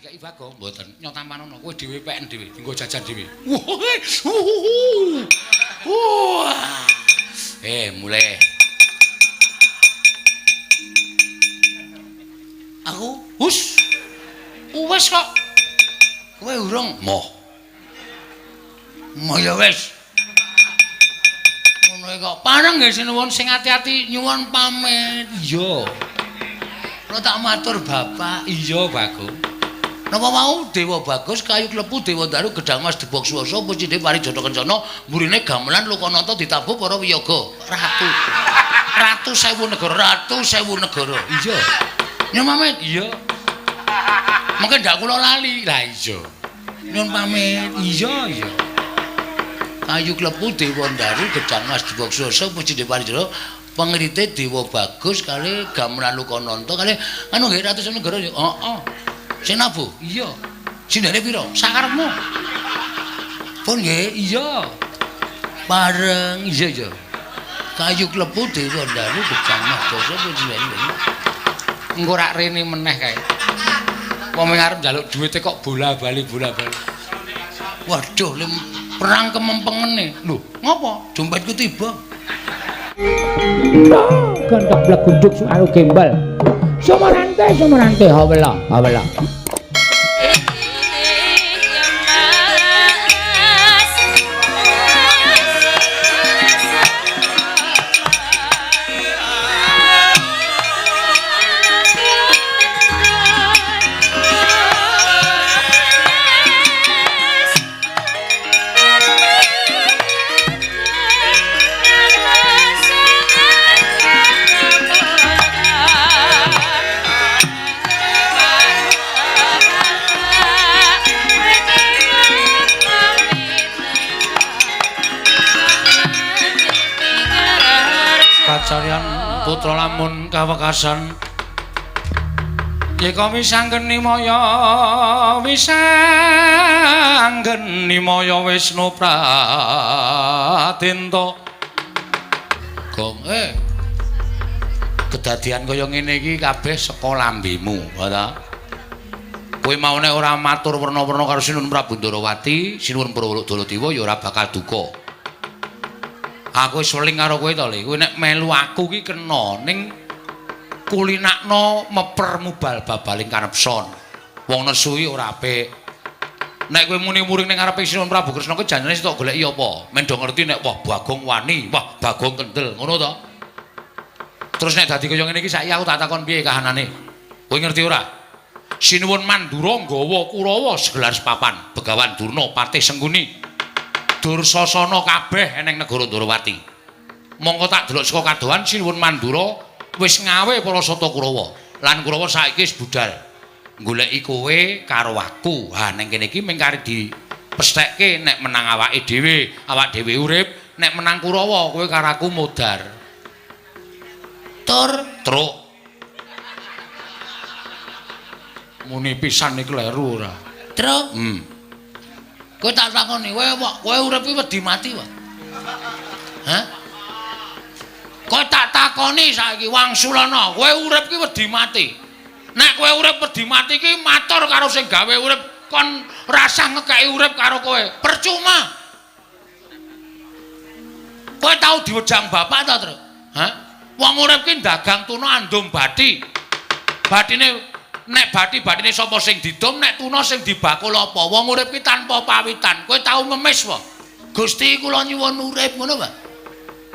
dikeki Bagong? Mboten. Nyo tampanono, kowe dhewe peken dhewe, dienggo jajan dhewe. Wah. Mulai. Aku hus. Wis kok. Kowe urung moh. Moh ya wis. Ngono kok. Pareng nggih sinuwun sing ati-ati nyuwun pamit. Iya. Kula tak matur Bapak. Iya, Bagong. Napa mau Dewa Bagus kayu klepu Dewa Daru Gedang Mas Debok Swasa pucine Parijata Kencana mburine gamelan Lokanata ditabuh para wiyaga. Ratu. Ratu sewu negara, ratu sewu negara. Iya. Nyuwun pamit. Iya. Mungkin ndak kula lali. Lah iya. Nyuwun pamit. Iya, iya. Kayu klepu Dewa Daru Gedang Mas Debok Swasa pucine Parijata pengrite Dewa Bagus kali gamelan Lokanata kali anu nggih ratu sewu negara. Heeh. Sing nabuh? Iya. Sindene pira? Sakarepmu. Pun nggih, iya. Pareng, iya iya. Kayu klepu Dewa Daru Gedang Mas Dasa pujian. Engko rak rene meneh kae. Wong arep njaluk duwite kok bola-bali bola-bali. Waduh, lem perang kemempengene. Lho, ngopo? Dompetku tiba. Gontok blegunduk suaru gembel. Sumarante sumarante hawela hawela. Kacarian putra lamun kawekasan yeka wisanggeni maya wisanggeni maya Wisnu Pradenta. Gong kedadian kaya ngene iki kabeh saka lambemu, ta? Kowe mau nek ora matur werna-werna karo Sinuwun Prabu Ndarawati, Sinuwun Purwadadewa ya ora bakal duka. Aku wis weling karo kowe to, Le. Kowe nek melu aku ki kena ning kulinakno meper mubal babaling kanepson. Wong nesu iki ora apik. Nek kowe muni muring ning ngarepe Sinuwun Prabu Kresna kuwi janjane sitok goleki apa? Men do ngerti nek wah Bagong wani, wah Bagong kendel, ngono to. Terus nek dadi kaya ngene iki saiki aku tak takon piye kahanane. Kowe ngerti ora? Sinuwun Mandura nggawa Kurawa segelar sepapan, Begawan Durna, Patih Sengkuni. Dursasana kabeh eneng negara Ndarawati. Mongko tak delok saka kadohan Sinuwun Mandura wis ngawe para sata Kurawa. Lan Kurawa saiki wis budal goleki kowe karo aku. Ha ning kene iki mung kari dipesthekke nek menang awake dhewe, awak dhewe urip, nek menang Kurawa kowe karo aku modar. Tur truk. Muni pisan iki kleru ora? Truk. Kowe tak takoni, kowe urip iki wedi mati, Pak. Hah? Kowe tak takoni saiki Wangsulana, kowe urip iki wedi mati. Nek kowe urip wedi mati iki matur karo sing gawe urip, kon rasah ngekeki urip karo kowe. Percuma. Kowe tau diwejang bapak ta, Truk? Hah? Wong urip ki dagang tuna andum bathi. Bathine nek bathi-bathine sapa sing didum, nek tuna sing dibakul apa? Wong urip ki tanpa pawitan. Kowe tau ngemis wae. Gusti kula nyuwun urip ngono, Pak.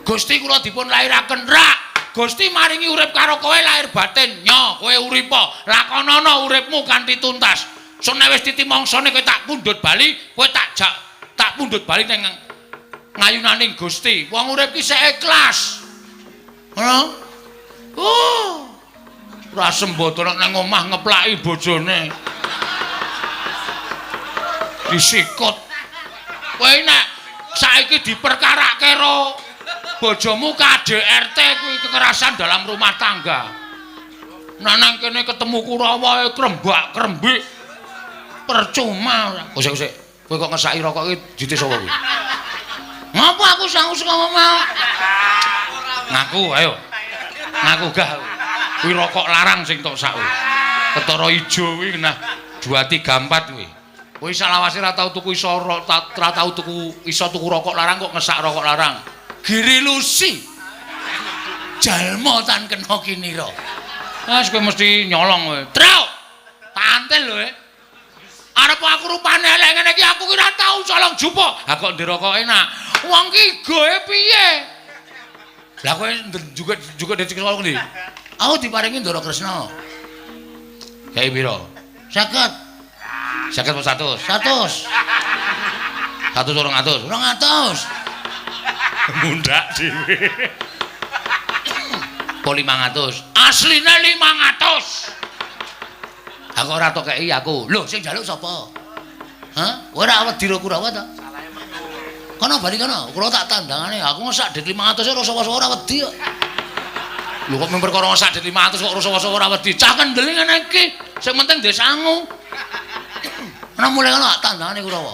Gusti kula dipun lairaken rak. Gusti maringi urip karo kowe lahir batin. Nyo, kowe uripa. Lakonana uripmu kanthi tuntas. Sun nek wis titi mangsane kowe tak pundhut bali, kowe tak jak tak pundhut bali ning ngayunaning Gusti. Wong urip ki sik ikhlas. Ngono? Oh. Ora sembodo nek nang omah ngeplaki bojone. Disikut. Kowe nek saiki diperkarake karo bojomu KDRT kuwi kekerasan dalam rumah tangga. Nek nang kene ketemu Kurawa krembak-krembik. Percuma ora. Kok sik kowe kok ngesaki rokok iki dite sapa kuwi? Ngapa aku sangu saka omah? Ngaku ayo. Ngaku gah. Kuwi rokok larang sing tok sak. Ketara ijo kuwi nah. 2 3 4 kuwi. Kowe salawase ora tau tuku iso ora tau tuku iso tuku rokok larang kok ngesak rokok larang. Giri Lusi. Jalma tan kena kinira. Ah, kowe mesti nyolong kowe. Truk. Tantil lho. Arep aku rupane elek ngene iki aku ki ora tau colong jupuk. Ha kok ndek rokok enak. Wong ki goe piye? Lah kowe juga juga dicek colong ndi? Aku diparingi Ndara Kresna. Kae piro? 50. 50 apa 100? 100. 100 200. 200. Mundak dhewe. Po 500. Asline 500. Aku ora tok kei aku. Lho, sing njaluk sapa? Hah? Kowe ora wedi ro Kurawa ta? Kono bali kono, kula tak tandangane. Aku ngesak dit 500 ora sapa-sapa ora wedi kok. Lho kok mung perkara ngesak dit 500 kok ora sapa-sapa ora wedi. Cah kendel ngene iki, sing penting ndek sangu. Ana mulai kono tak tandangane Kurawa.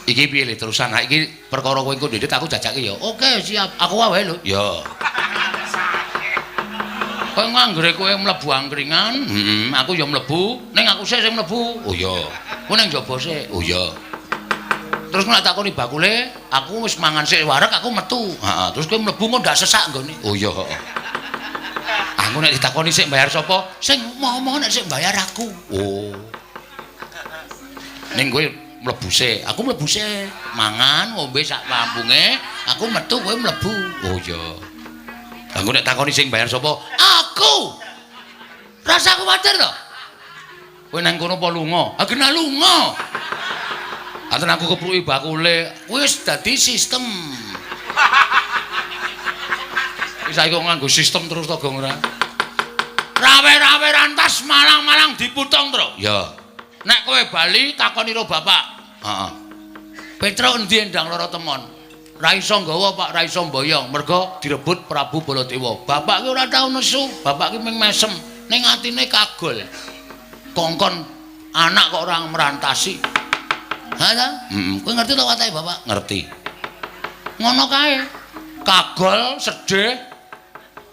Iki piye le terusan? Ha iki perkara kowe engko ndedit aku jajake ya. Oke, siap. Aku wae lho. Ya. Kowe nganggere kowe mlebu angkringan, heeh, aku ya mlebu, ning aku sik sing mlebu. Oh iya. Kowe ning njaba sik. Oh iya. Terus nek takoni bakule, aku wis mangan sik wareg aku metu. Heeh, terus kowe mlebu kok ndak sesak nggone. Oh iya, heeh. Aku nek ditakoni sik bayar sapa? Sing ngomong nek sik bayar aku. Oh. Ning kowe mlebu sik, aku mlebu sik, mangan ngombe sak mampunge, aku metu kowe mlebu. Oh iya. Aku nek takoni sing bayar sapa? Aku. Rasa kuwatir to. Kowe nang kono apa lunga? Ah kena lunga. Aten aku kepruki bakule. Wis dadi sistem. Wis saiki kok nganggo sistem terus to, Gong ora? Rawe-rawe rantas malang-malang diputong, Tru. Ya. Nek kowe bali takoni ro bapak. Heeh. Petruk endi endang lara temon? Ra iso nggawa Pak, ra iso mboyong, mergo direbut Prabu Baladewa. Bapak ki ora tau nesu, bapak ki mung mesem, ning atine kagol. Kongkon anak kok ora merantasi. Ha ta? Heeh. Kowe ngerti to watake bapak? Ngerti. Ngono kae. Kagol, sedih,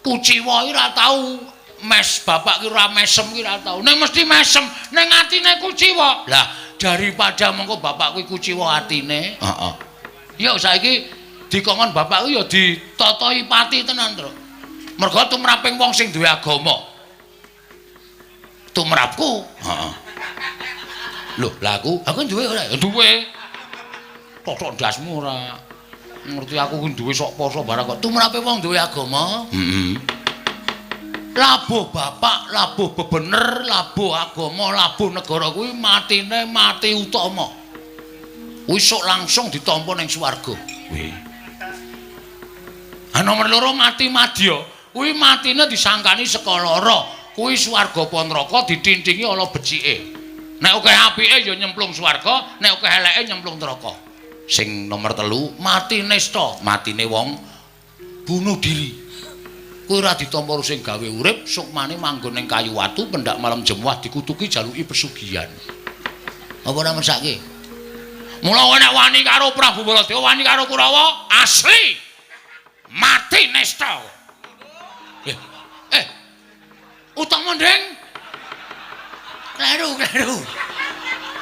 kuciwa ki ora tau mes, bapak ki ora mesem ki ora tau. Ning mesti mesem, ning atine kuciwa. Lah, daripada mengko bapak kuwi kuciwa atine, heeh. Ya saiki dikongkon bapakku ya ditatahi pati tenan, Tru. Mergo tumraping wong sing duwe agama. Tumrapku, heeh. Lho, lah aku duwe ora? Duwe. Totok ndasmu ora. Ngerti aku ku duwe sok poso barang kok. Tumrape wong duwe agama? Heeh. Labuh bapak, labuh bebener, labuh agama, labuh negara kuwi matine mati utama. Wis sok langsung ditampa ning swarga. Kuwi. Ha nomor loro mati madya. Kuwi matine disangkani saka lara. Kuwi swarga apa neraka ditintingi ala becike. Nek akeh apike ya nyemplung swarga, nek akeh eleke nyemplung neraka. Sing nomor 3 mati nista, matine wong bunuh diri. Kuwi ora ditampa sing gawe urip, sukmane manggon ning kayu watu pendak malam jemuah dikutuki jaluki pesugihan. Apa ora mesake? Mula nek wani karo Prabu Baladewa, wani karo Kurawa, asli mati nesta. Utama ndeng. Kleru, kleru.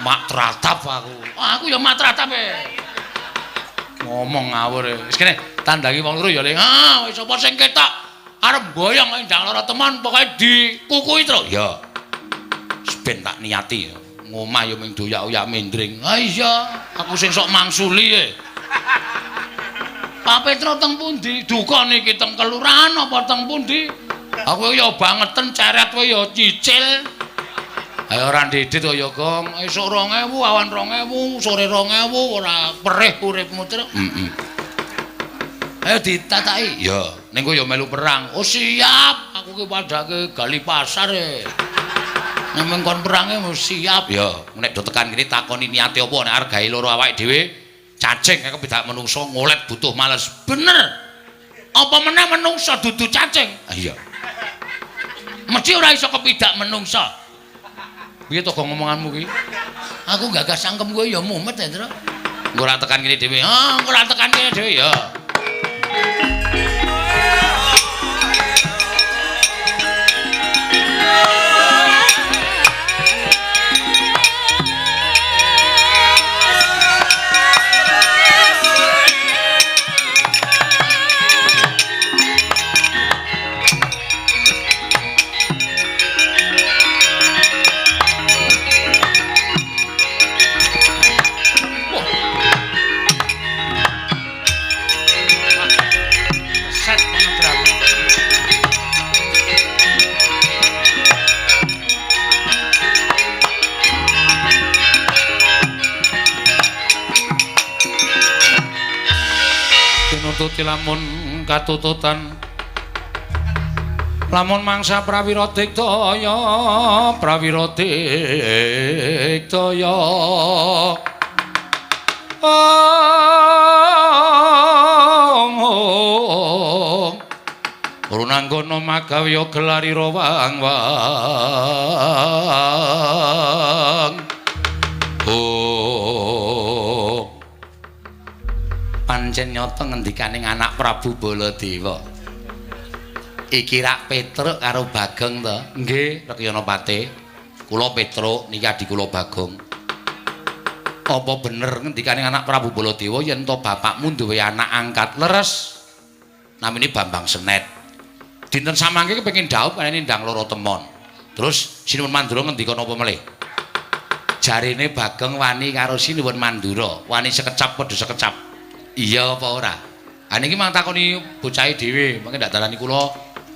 Mak tratap aku. Aku ya mak tratap e. Ngomong ngawur e. Wis kene tandangi wong loro ya, Le. Ah, wis sapa sing ketok arep mboyong endang lara teman pokoke dikukuhi, Tru. Ya. Wis ben tak niati. Ngomah ya mung doyak-oyak mendring. Ha iya, aku sing sok mangsuli e. Pak Petro teng pundi? Duka niki teng kelurahan apa teng pundi? Aku ya bangeten ceret kowe ya cicil. Ayo ora ndedit kaya Gong. Esuk 2000, awan 2000, sore 2000 ora perih uripmu, Tru. Heeh. Ayo ditataki. Ya, ning kowe ya melu perang. Oh siap, aku ki padhake gali pasar e. Nek kon perange mesti siap. Ya, nek do tekan kene takoni niate apa nek arep gawe loro awake dhewe, cacing kaya kepidak menungso ngolet butuh males. Bener. Apa meneh menungso dudu cacing? Ah iya. Mesti ora iso kepidak menungso. Piye to gong ngomonganmu ki? Aku gagas cangkem kowe ya mumet ya, Tru. Engko ora tekan kene dhewe. Ah, engko ora tekan kene dhewe ya. Pangertuti lamun katututan lamun mangsa prawira diktaya prawira diktaya om runanggono magawya gelarira wang wang oh pancen nyata ngendikaning anak Prabu Baladewa iki rak Petruk karo Bagong to nggih Rekyana Pate kula Petruk niki adi kula Bagong apa bener ngendikaning anak Prabu Baladewa yen to bapakmu duwe anak angkat leres namine Bambang Senet dinten samangke kepengin dhaup kanene ndang loro temon terus Sinuwun Mandura ngendika napa melih jarene Bagong wani karo Sinuwun Mandura wani sekecap padha sekecap iya apa ora ha niki mang takoni bocahe dhewe mangke ndak darani kula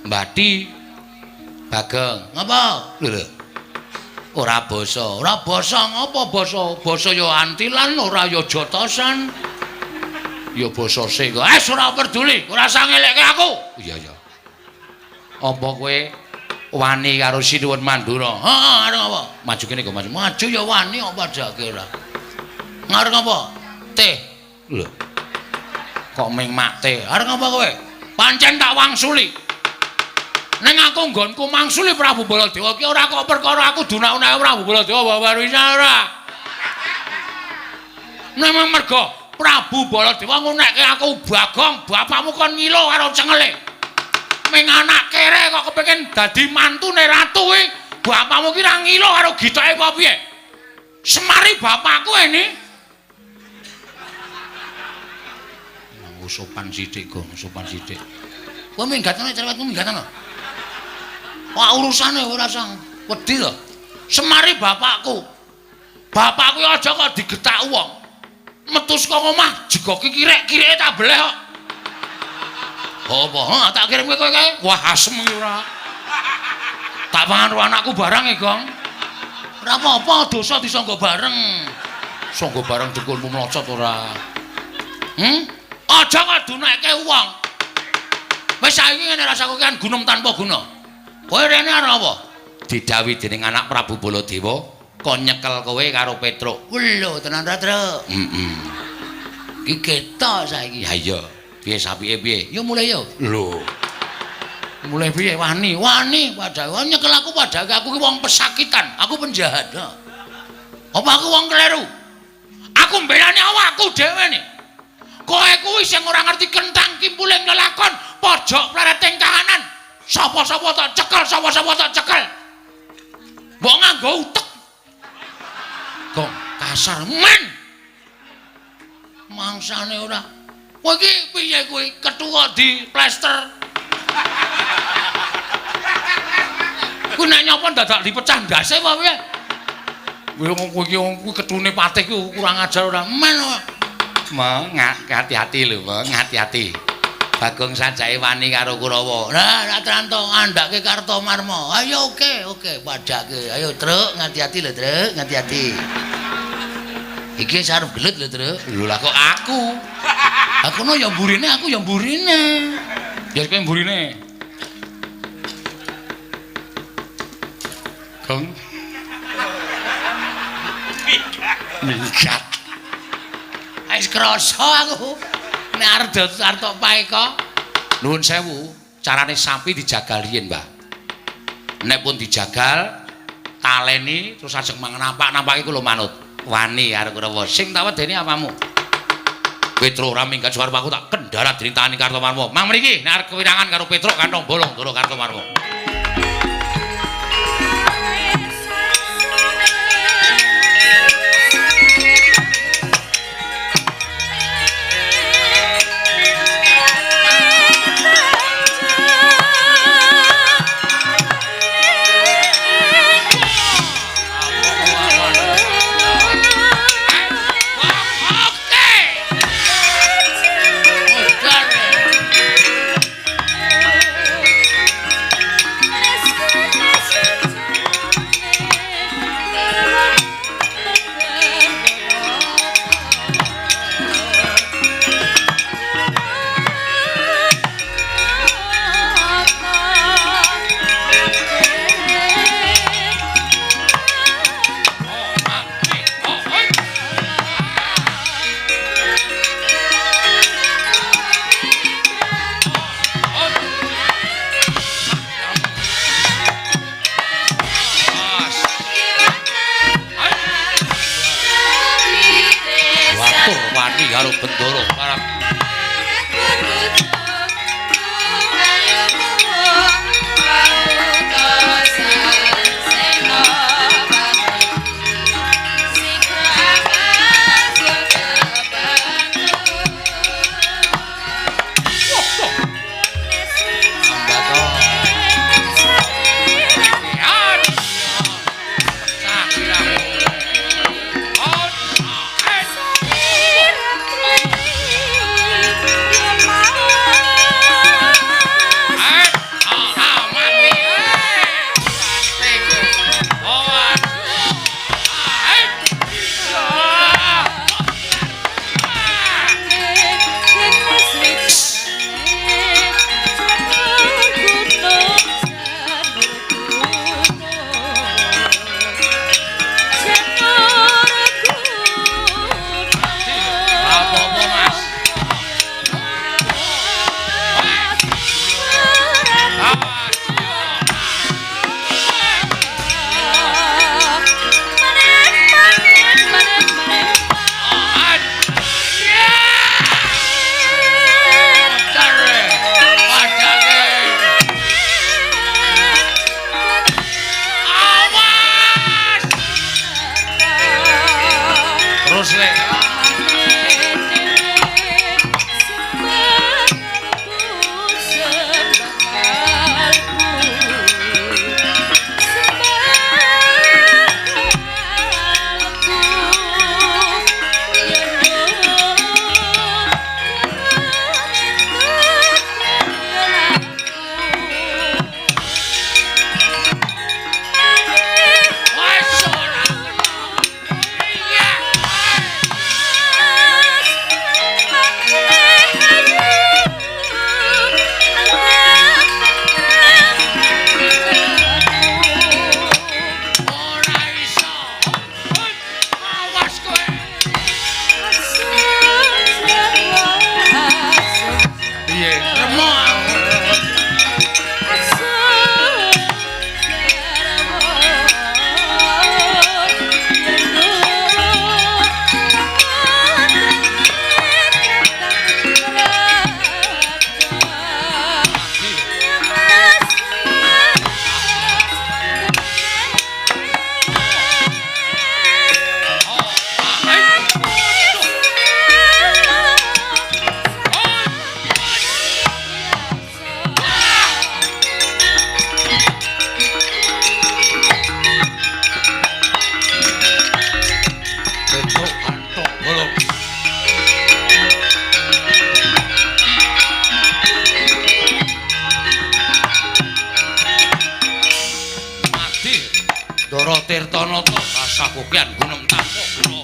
mbati Bagong ngapa lho lho ora basa ora basa ngapa basa basa ya antilan ora ya jotosan ya basa sing wis ora peduli ora usah ngelekke aku iya iya apa kowe wani karo Sinuwun Mandura heeh arep apa maju kene kok maju maju ya wani apa jake ora ngarep apa teh lho kok ming mak teh arep apa kowe pancen tak wangsuli ning aku nggonku mangsuli Prabu Baladewa ki ora kok perkara aku dunak-unake Prabu Baladewa wawarisa ora. Ning mergo Prabu Baladewa ngunekke aku Bagong, bapakmu kon ngilo karo cengele. Ming anak kere kok kepengin dadi mantune ratu kuwi, bapakmu ki ra ngilo karo gitoke apa piye? Semari bapakku ini. Nganggo sopan sithik, Gong, sopan sithik. Kowe minggatane cerewetmu minggatane. Wah urusane ora sang wedi to. Semari bapakku. Bapakku aja kok digetak wong. Metu saka omah jegoki kirek-kireke tak beleh kok. Apa? Heh tak kirimke kowe kae. Wah asem iki ora. Tak pangan karo anakku barang e, Gong. Ora apa-apa, dosa disangga bareng. Sangga bareng dengkulmu mlocot ora. Aja kok dunekke wong. Wis saiki ngene rasaku kan gunung tanpa guna. Kowe rene arep apa? Didhawuhi dening anak Prabu Baladewa kon nyekel kowe karo Petruk. Lho, tenan ra, Truk? Heeh. Iki ketok saiki. Ha iya. Piye sapike piye? Yo mulai yo. Lho. Mulai piye wani? Wani padahal nyekel aku padahal aku ki wong pesakitan, aku penjahat. Apa aku wong kleru? Aku mbelani awakku dhewe nih. Kowe kuwi sing ora ngerti kentang kimpuling lelakon, pojok plereting kahanan. Sapa-sapa tak cekel, sapa-sapa tak cekel. Mbok nganggo utek. Gong kasar men. Mangsane ora. Kowe iki piye kowe ketua di plester. Kuwi nek nyapa dadak dipecah ndase apa piye? Kowe iki kuwi ketune patih kuwi kurang ajar ora men. Meng hati-hati lho, Meng, hati-hati. Bagong sajake wani karo Kurawa. Lah, ra tranto ngandhake Kartomarma. Ayo oke, oke, padhake. Ayo, Truk, ngati-ati lho, Truk, ngati-ati. Iki arep gelut lho, Truk. Lho lah kok aku. Aku no ya mburine, aku ya mburine. Ya kowe mburine. Gong. Minggat. Wis krasa aku. Nek arep tok paeka. Nuwun sewu, carane sapi dijagal riyin, Mbah. Nek pun dijagal, taleni terus ajeng mangan nampak-nampake kula manut. Wani karo Kurawa. Sing tak wedeni apamu? Petruk ora minggat suara aku tak kendala dening tangane Kartomarma. Mang mriki nek arep kewirangan karo Petruk kantong bolong ndoro Kartomarma. karo Bendara para Tirtanata kasakukian gunung tampa guna.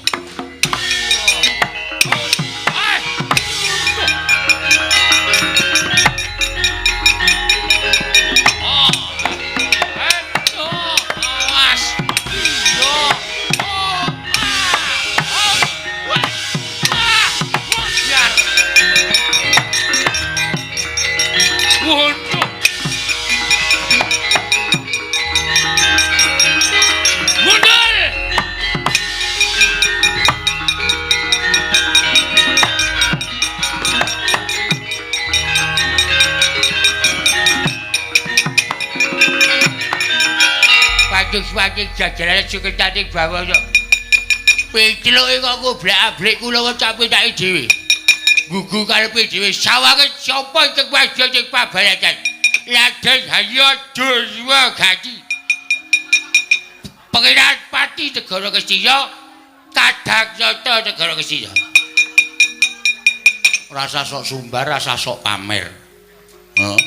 Wajik jajaran suketane bawana. Pitluke kok ngoblak-ablik kula capitake dhewe. Gugu karepe dhewe sawange sapa sing wadya sing pabaratan. Raden Harya Durwa Gati. Pangeran Pati Negara Ngastina, Kadang Nata Negara Ngastina. Rasa sok sumbar, rasa sok pamer. Heeh.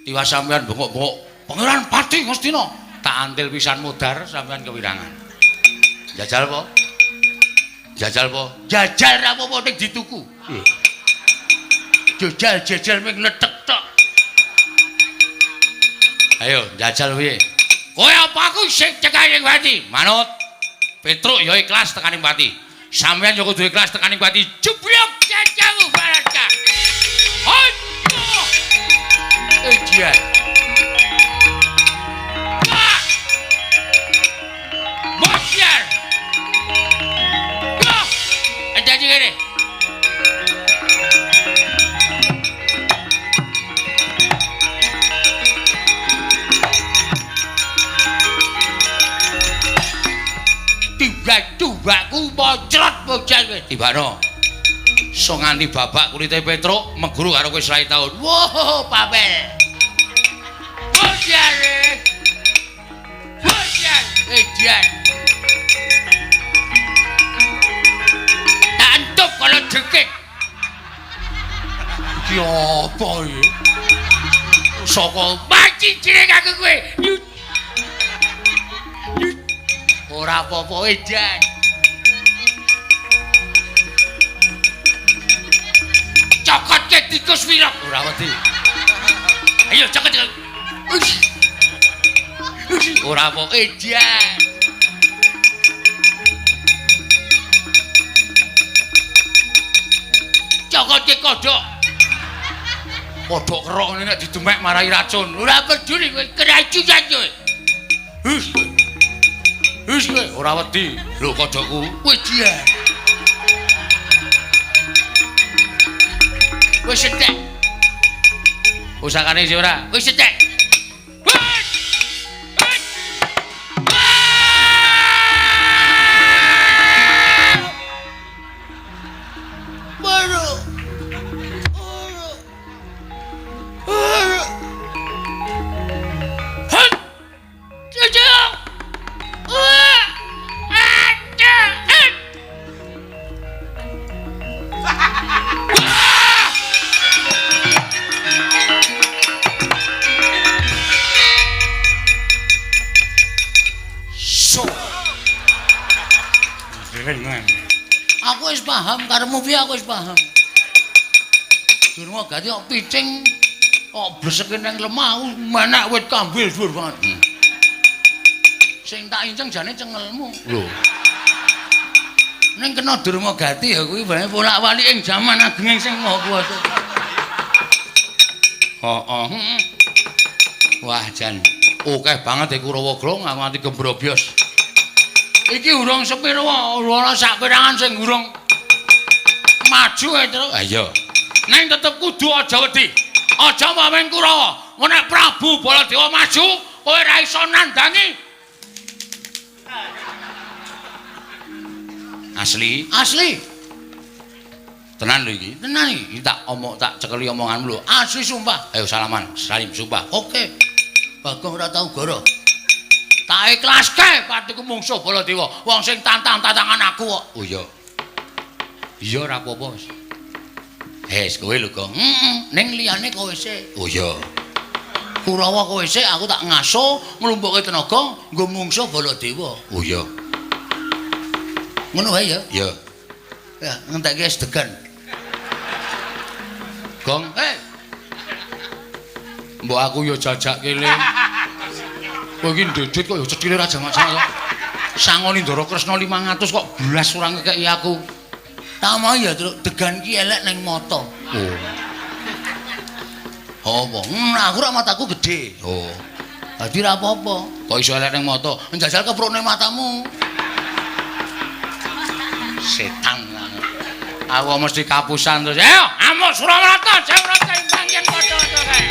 Tiwas sampean bengok-bengok, Pangeran Pati Ngastina. Tak antil pisan mudhar sampean kewirangan. Jajal po? Jajal po? Jajal ra apa-apa ning dituku. Jajal jajal ming lethek tok. Ayo jajal piye? Kowe apa aku sing tekaning pati? Manut. Petruk ya ikhlas tekaning pati. Sampeyan ya kudu ikhlas tekaning pati. Jeblok jajamu baraka. Aduh. Ejian. Bocor. Go. Jadi ngene. Tiba tumbakku mocrot bocah kowe. Tibano. So nganti babak kulite Petruk meguru karo kowe 20 taun. Woh, papel. Bocah. Bocah, edan. Tak entup kalau jekik. Iki apa iki? Saka maci jeneng aku kowe. Ora apa-apa edan. Cokotke tikus wirok. Ora wedi. Ayo cokot. Ora apa edan. Cokotke kodhok. Kodhok kerok ngene nek didemek marai racun. Ora peduli kowe keracunan kowe. Hus. Hus kowe ora wedi. Lho kodhokku. Wedi. Wis entek. Pusakane isih ora? Wis entek. Aku wis paham karepmu piye, aku wis paham. Durma gati kok picing kok bleseke nang lemah aku menek wit kambil dhuwur banget. Sing tak inceng jane cengelmu. Lho. Ning kena Durma Gati ya kuwi bae bolak-walik ing jaman ageng sing Maha Kuwasa. Heeh. Wah jan akeh banget e Kurawa Grong aku nganti gembrobyos. Iki urung sepiro ora sak perangan sing urung maju e, Tru. Ha iya. Ning tetep kudu aja wedi. Aja mameng Kurawa. Nek Prabu Baladewa maju, kowe ora iso nandangi. Asli, asli. Tenan lho iki. Tenan iki. Iki tak omong tak cekeli omonganmu lho. Asli sumpah. Ayo salaman, salim sumpah. Oke. Bagong ora tau goro. Tak ikhlaske patiku mungsuh Baladewa. Wong sing tantang-tantangan aku kok. Oh iya. Iya ora apa-apa. Hes kowe lho, Gong. Heeh, ning liyane kowe sik. Oh iya. Kurawa kowe sik, aku tak ngaso nglumpukke tenaga nggo mungsuh Baladewa. Oh iya. Ngono wae ya? Iya. Ya, ngentekke es degan. Gong, hei. Mbok aku ya jajake le. Kowe iki ndedit kok ya cethile ra jamak-jamak kok. Sangoni Ndara Kresna 500 kok blas ora ngekeki aku. Tak mau ya, Truk, degan ki elek ning mata. Oh. Apa? Aku ora mataku gedhe. Oh. Dadi ora apa-apa. Kok iso elek ning mata? Njajal keprukne matamu. Setan. Aku mesti kapusan terus. Ayo, amuk Suramarta, Jawrata imbang yen padha-padha kae.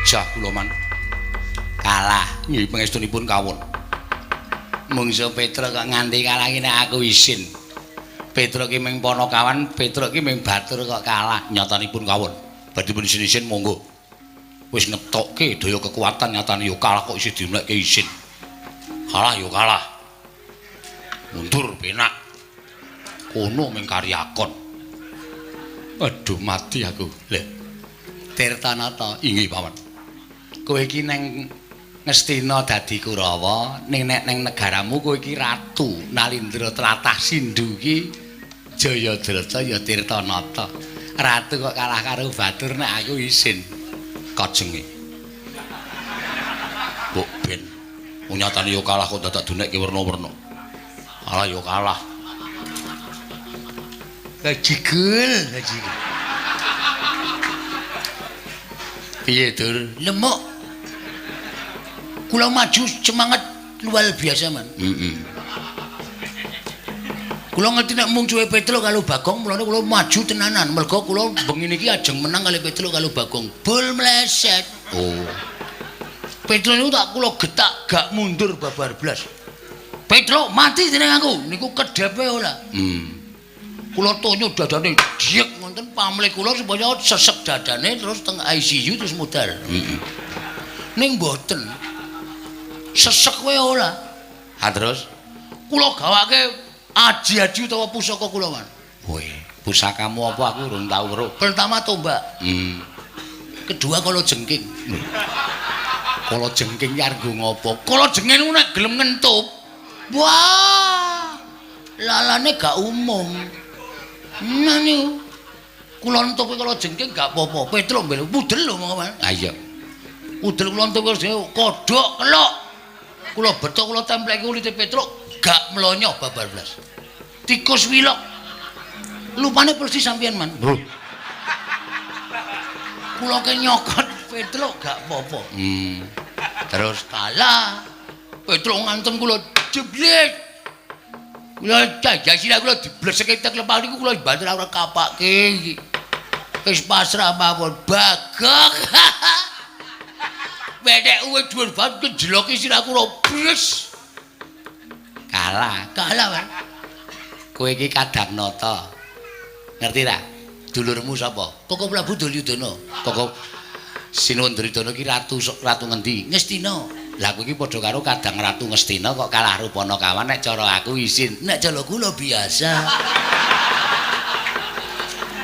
Jah kula man kalah nggih pangestunipun kawon. Mungsuh Petruk kok nganti kalah iki nek aku isin. Petruk ki ming panakawan, Petruk ki ming batur kok kalah. Nyatanipun kawon. Badhe pun isin-isin monggo. Wis ngetokke daya kekuatan nyatane yo kalah kok isih dimlekke isin. Kalah yo kalah. Mundur penak. Kono ming karyakon. Aduh mati aku. Lho. Tirtanata inggih paman. Kowe iki neng Ngastina dadi Kurawa, ning nek neng negaramu kowe iki ratu Nalindra tlatah Sindhu iki Jayadrata ya Tirtanata. Ratu kok kalah karo batur nek aku isin. Kajenge. Mbok ben nyatane yo kalah kok dadak dunekke werna-werna. Kalah yo kalah. Gajigul, gajigul. Piye, Dur? Lemuk. Kula maju semangat luar biasa, Man. Heeh. Kula ngerti nek mungsuhe Petruk karo Bagong, mulane kula maju tenanan. Mergo kula bengi niki ajeng menang kali Petruk karo Bagong. Bul mleset. Oh. Petruk niku tak kula getak gak mundur babar blas. Petruk mati dening aku. Niku kedhepe ora. Kula tonyo dadane diek ngoten pamlih kula supaya sesek dadane terus teng ICU terus modal. Heeh. Ning mboten. Sesek wae ora. Ha terus kula gawake aji-aji utawa pusaka kula, Man. Woi, pusakamu apa aku urung tau weruh. Pertama tombak. Kedua kala jengking. Kala jengking ki arep ngopo? Kala jengking niku nek gelem ngentup. Wah. Lalane gak umum. Nah niku. Kula entup kala jengking gak apa-apa. Petruk mbel pudel lho monggo, Man. Ha iya. Udel kula entup kodhok kelok. Kula beto kula templeki kulite Petruk gak mlonyoh babar blas. Tikus wilok. Lupane persis sampeyan, Man. Bro. Kula ke nyokot Petruk gak apa-apa. Terus kalah. Petruk ngantem kula jeblet. Kula jajah sirah kula dibleseke tek lepah niku kula banter ora kapake iki. Wis pasrah mawon Bagong. Bedek uwe dhuwur banget kejeloki sirah kula bres. Kalah. Kalah, Pak. Kowe iki kadang nata. Ngerti ra? Dulurmu sapa? Koko Prabu Duryudana. Koko Sinuwun Duryudana iki ratu ngendi? Ngastina. Lah kowe iki padha karo kadang ratu Ngastina kok kalah rupana kawan nek cara aku isin. Nek cara kula biasa.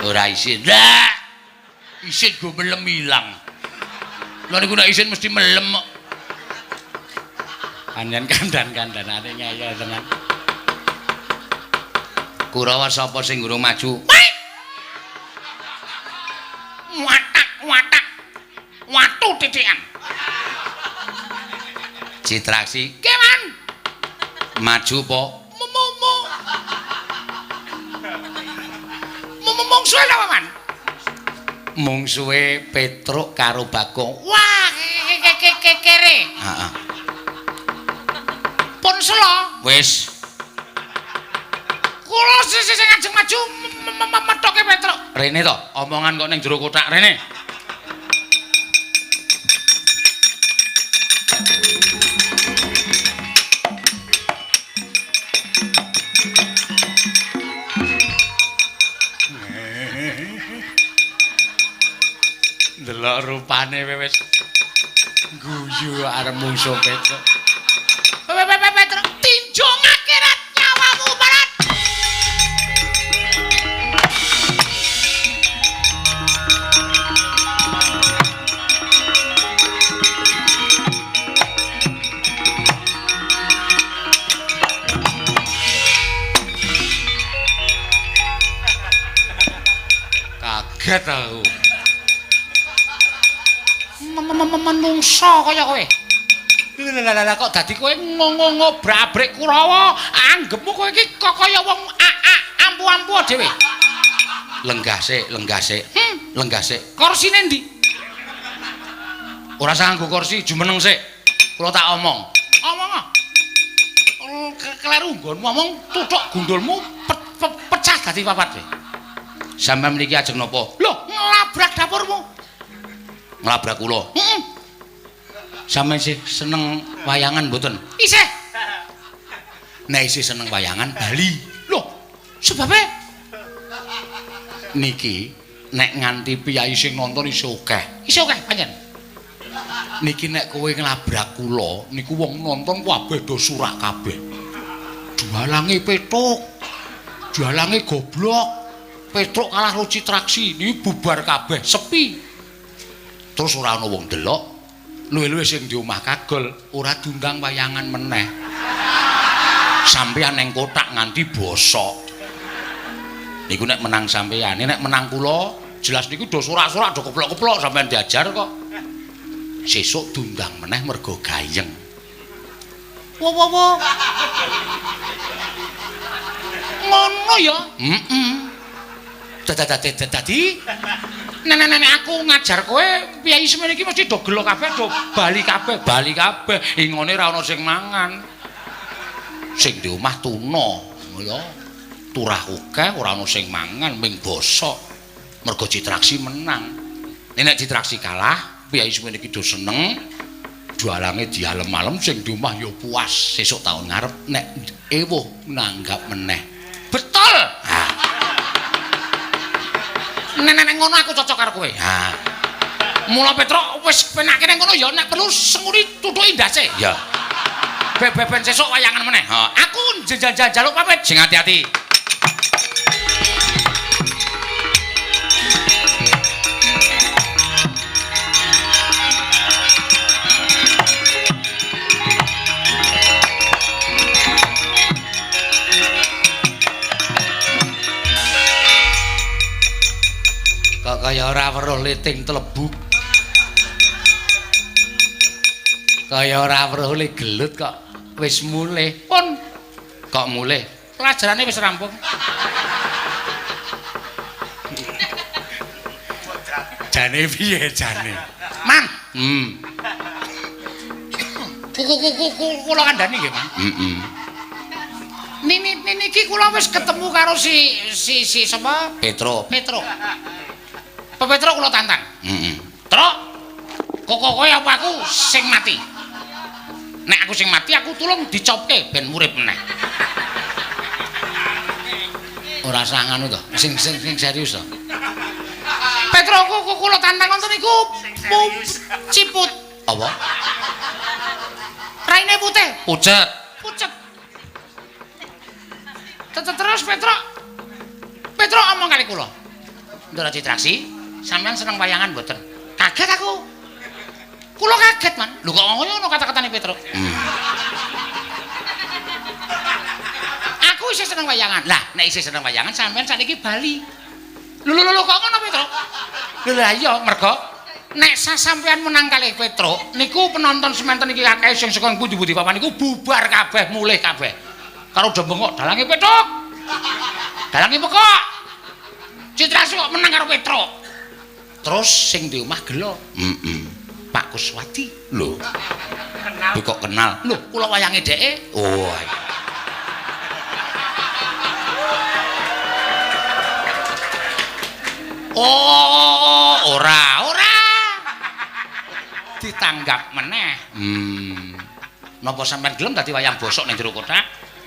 Ora isin. Lah. Isin go melem ilang. Lha niku nek isin mesti melem kok. Panjen kandan-kandanane ngeyel tenan. Kurawa sapa sing urung maju? Watak watak. Watu titikan. Citraksi. Kewan. Maju po. Momo. Momo mungsuhe apa, Man? Mungsuhe Petruk karo Bagong. Wah, kere. Heeh. Pun selo. Wis. Kula sing ajeng maju methoke Petruk. Rene to, omongan kok ning jero kothak rene. Delok rupane wis guyu arep mungsuh Petruk. Petruk tinjung akhirat nyawamu barat. Kaget aku. Menungso kaya kowe. Lha kok dadi kowe ngobrak-abrik Kurawa, anggepmu kowe iki kok kaya wong ampu-ampu dhewe. Lenggah sik, lenggah sik. Lenggah sik. Korsine ndi? Ora usah nganggo kursi, jumeneng sik. Kula tak omong. Omong. Kleru nggonmu ngomong tuthuk gundulmu pecah dadi papat. Sampeyan mriki ajeng napa? Lho, nglabrak dapurmu. Nglabrak kula. Heeh. Sampeyan sih seneng wayangan mboten? Isih. Nek isih seneng wayangan bali. Lho, sebabe niki nek nganti piyayi sing nonton isih akeh. Isih akeh pancen. Niki nek kowe nglabrak kula niku wong nonton kabeh do surak kabeh. Jualange Petruk. Jualange goblok. Petruk kalah karo Citraksi, niki bubar kabeh, sepi. Terus ora ana wong delok. Luwih-luwih sing di omah kagol ora diundang wayangan meneh. Sampeyan ning kothak nganti bosok. Niku nek menang sampeyan, nek menang kula jelas niku do sorak-sorak do keplok-keplok sampeyan diajar kok. Sesuk diundang meneh mergo gayeng. Wo wo wo. Ngono ya? Heeh. Dadi Nek aku ngajar kowe piyayi semene iki mesti do gelo kabeh, do bali kabeh, bali kabeh. Ingone ra ono sing mangan. Sing di omah tuna, ya. Turah akeh ora ono sing mangan, ming bosok. Mergo Citraksi menang. Nek Citraksi kalah, piyayi semene iki do seneng. Jualange dialem-alem sing di omah ya puas. Sesuk taun ngarep nek ewuh nanggap meneh. Betul. Ha. Nek ngono aku cocok karo kowe. Ha. Mula Petruk wis penake nang kono ya nek perlu senguri tutuki ndase. Ya. Beben sesuk wayangan meneh. Ha. Aku njaluk pamit. Sing ati-ati. Kok kaya ora weruh liting tlebuk. Kaya ora weruh le gelut kok wis mulih. Pun kok mulih. Pelajarane wis rampung. Jane piye jane? Man. Kuku kula kandhani nggih, Man. Heeh. Nini iki kula wis ketemu karo si sapa? Petruk. Petruk. Pak Petruk kula tantang. Heeh. Truk. Kok kowe apa aku sing mati? Nek aku sing mati aku tulung dicopke ben urip meneh. Ora usah ngono to. Sing serius to. Petruk kok kula tantang wonten niku ciput. Apa? Raine putih. Pucet. Pucet. Terus Petruk. Petruk omong kali kula. Ndara Citraksi, sampean seneng wayangan mboten? Kaget aku. Kula kaget, Man. Lho kok ngono kata-katane Petruk? Aku isih seneng wayangan. Lah, nek isih seneng wayangan sampean sakniki bali. Lho lho kok ngono Petruk? Lho lah iya, mergo nek sampean menang kalih Petruk, niku penonton semanten iki akeh sing saka pundi-pundi papan niku bubar kabeh, mulih kabeh. Karo do bengok dalange Petruk. Dalange pekok. Citraksi kok menang karo Petruk. Terus sing di omah gelo. Heeh. Pak Kuswati. Lho. Kenal. Kok kenal? Lho, kula wayange dheke. Oh. Oh, ora. Ditanggap meneh. Napa sampean gelem dadi wayang bosok ning jero kothak?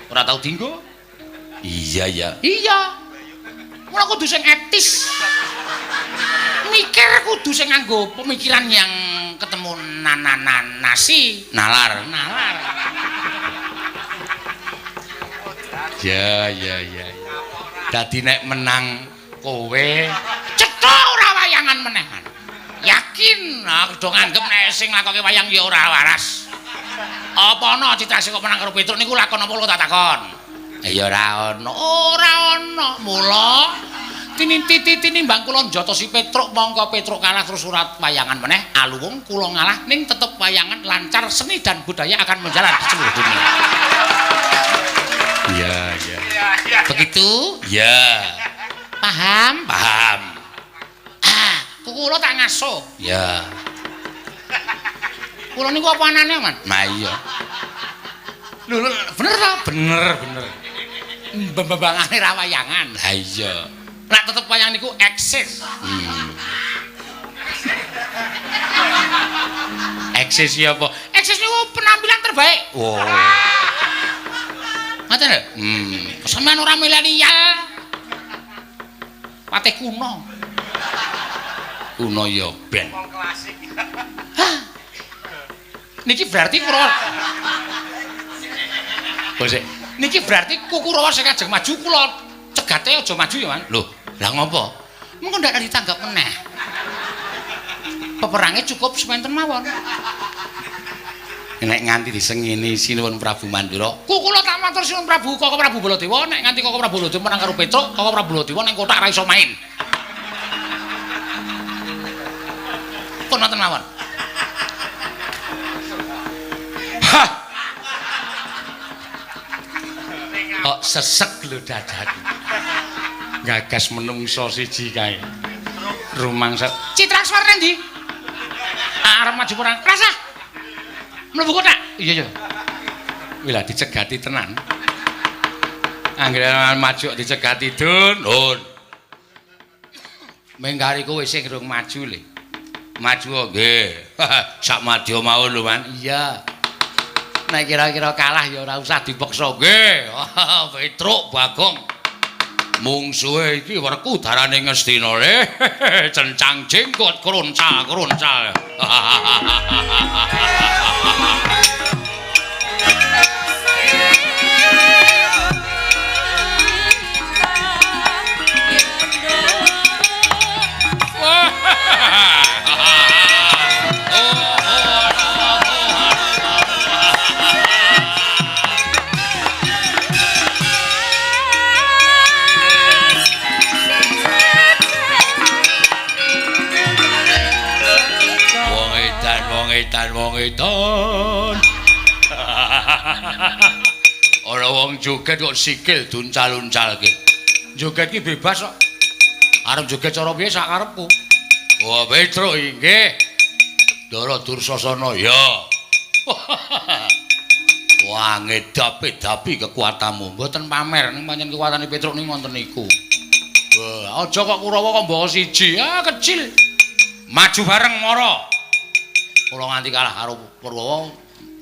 Ora tau dinggo? Iya, ya. Iya. Mula kudu sing etis. Mikir kudu sing nganggo pemikiran yang ketemu nasi, nalar. Ya. Dadi nek menang kowe cetha ora wayangan meneh. Yakin aku do nganggep nek sing nglakoke wayang ya ora waras. Apa ana Citraksi kok menang karo Petruk niku lakon apa tak takon? Ya ora ana. Ora ana. Mula tinimbang kula njotosi Petruk mongko Petruk kalah terus surat wayangan meneh aluwung kula ngalah ning tetep wayangan lancar, seni dan budaya akan menjalan di seluruh dunia. Iya. Begitu? Iya. Paham? Paham. Ah, kula tak ngaso. Iya. Kula niku apa anane, Man? Nah iya. Lho, bener ta? Bener. Mbembangane ra wayangan. Ha iya. Nek tetep wayang niku eksis. Eksis ya apa? Eksis niku penampilan terbaik. Oh. Ngoten lho. Sampeyan ora milenial. Patih kuno. Kuno ya ben. Wong klasik. Hah. Niki berarti Kurawa. Bosek. Niki berarti Kurawa sing ajeng maju kula cegate aja maju ya, Man. Lho, lah ngopo? Mengko ndak ditanggap meneh. Peperange cukup sementen mawon. Nek nganti disengini Sinuwun Prabu Mandura, kula tak matur Sinuwun Prabu Koko Prabu Baladewa, nek nganti Koko Prabu Baladewa menang karo Petruk, Koko Prabu Baladewa ning kothak ra iso main. Pun wonten mawon. Hah. Kok sesek lho dadaku. Gagas menungso siji kae. Rumangsa. Citrakswara ndi? Arep maju perang. Rasah. Mlebu kotak. Iya, iya. Wih lah dicegati tenan. Anggere maju dicegati dun, dun. Mengkari kowe sing rung maju le. Maju nggih. Sak madya mawon lho, Man. Iya. Nek kira-kira kalah ya ora usah dipeksa nggih. Petruk Bagong. Mungsuhe iki werku darane Ngastina le. Cencang jenggot kroncal-kroncal. Wong edan. Ana wong joget kok sikil duncal-uncalke. Joget ki bebas kok. Arep joget cara piye sak karepku. Wah, Petruk inggih. Ndara Dursasana ya. Wah, ngedapi-dapi kekuatanmu. Mboten pamer ning pancen kekuatane Petruk ning wonten niku. Wah, aja kok Kurawa kok mbok siji. Ah, kecil. Maju bareng mara. Kula nganti kalah karo Purwawa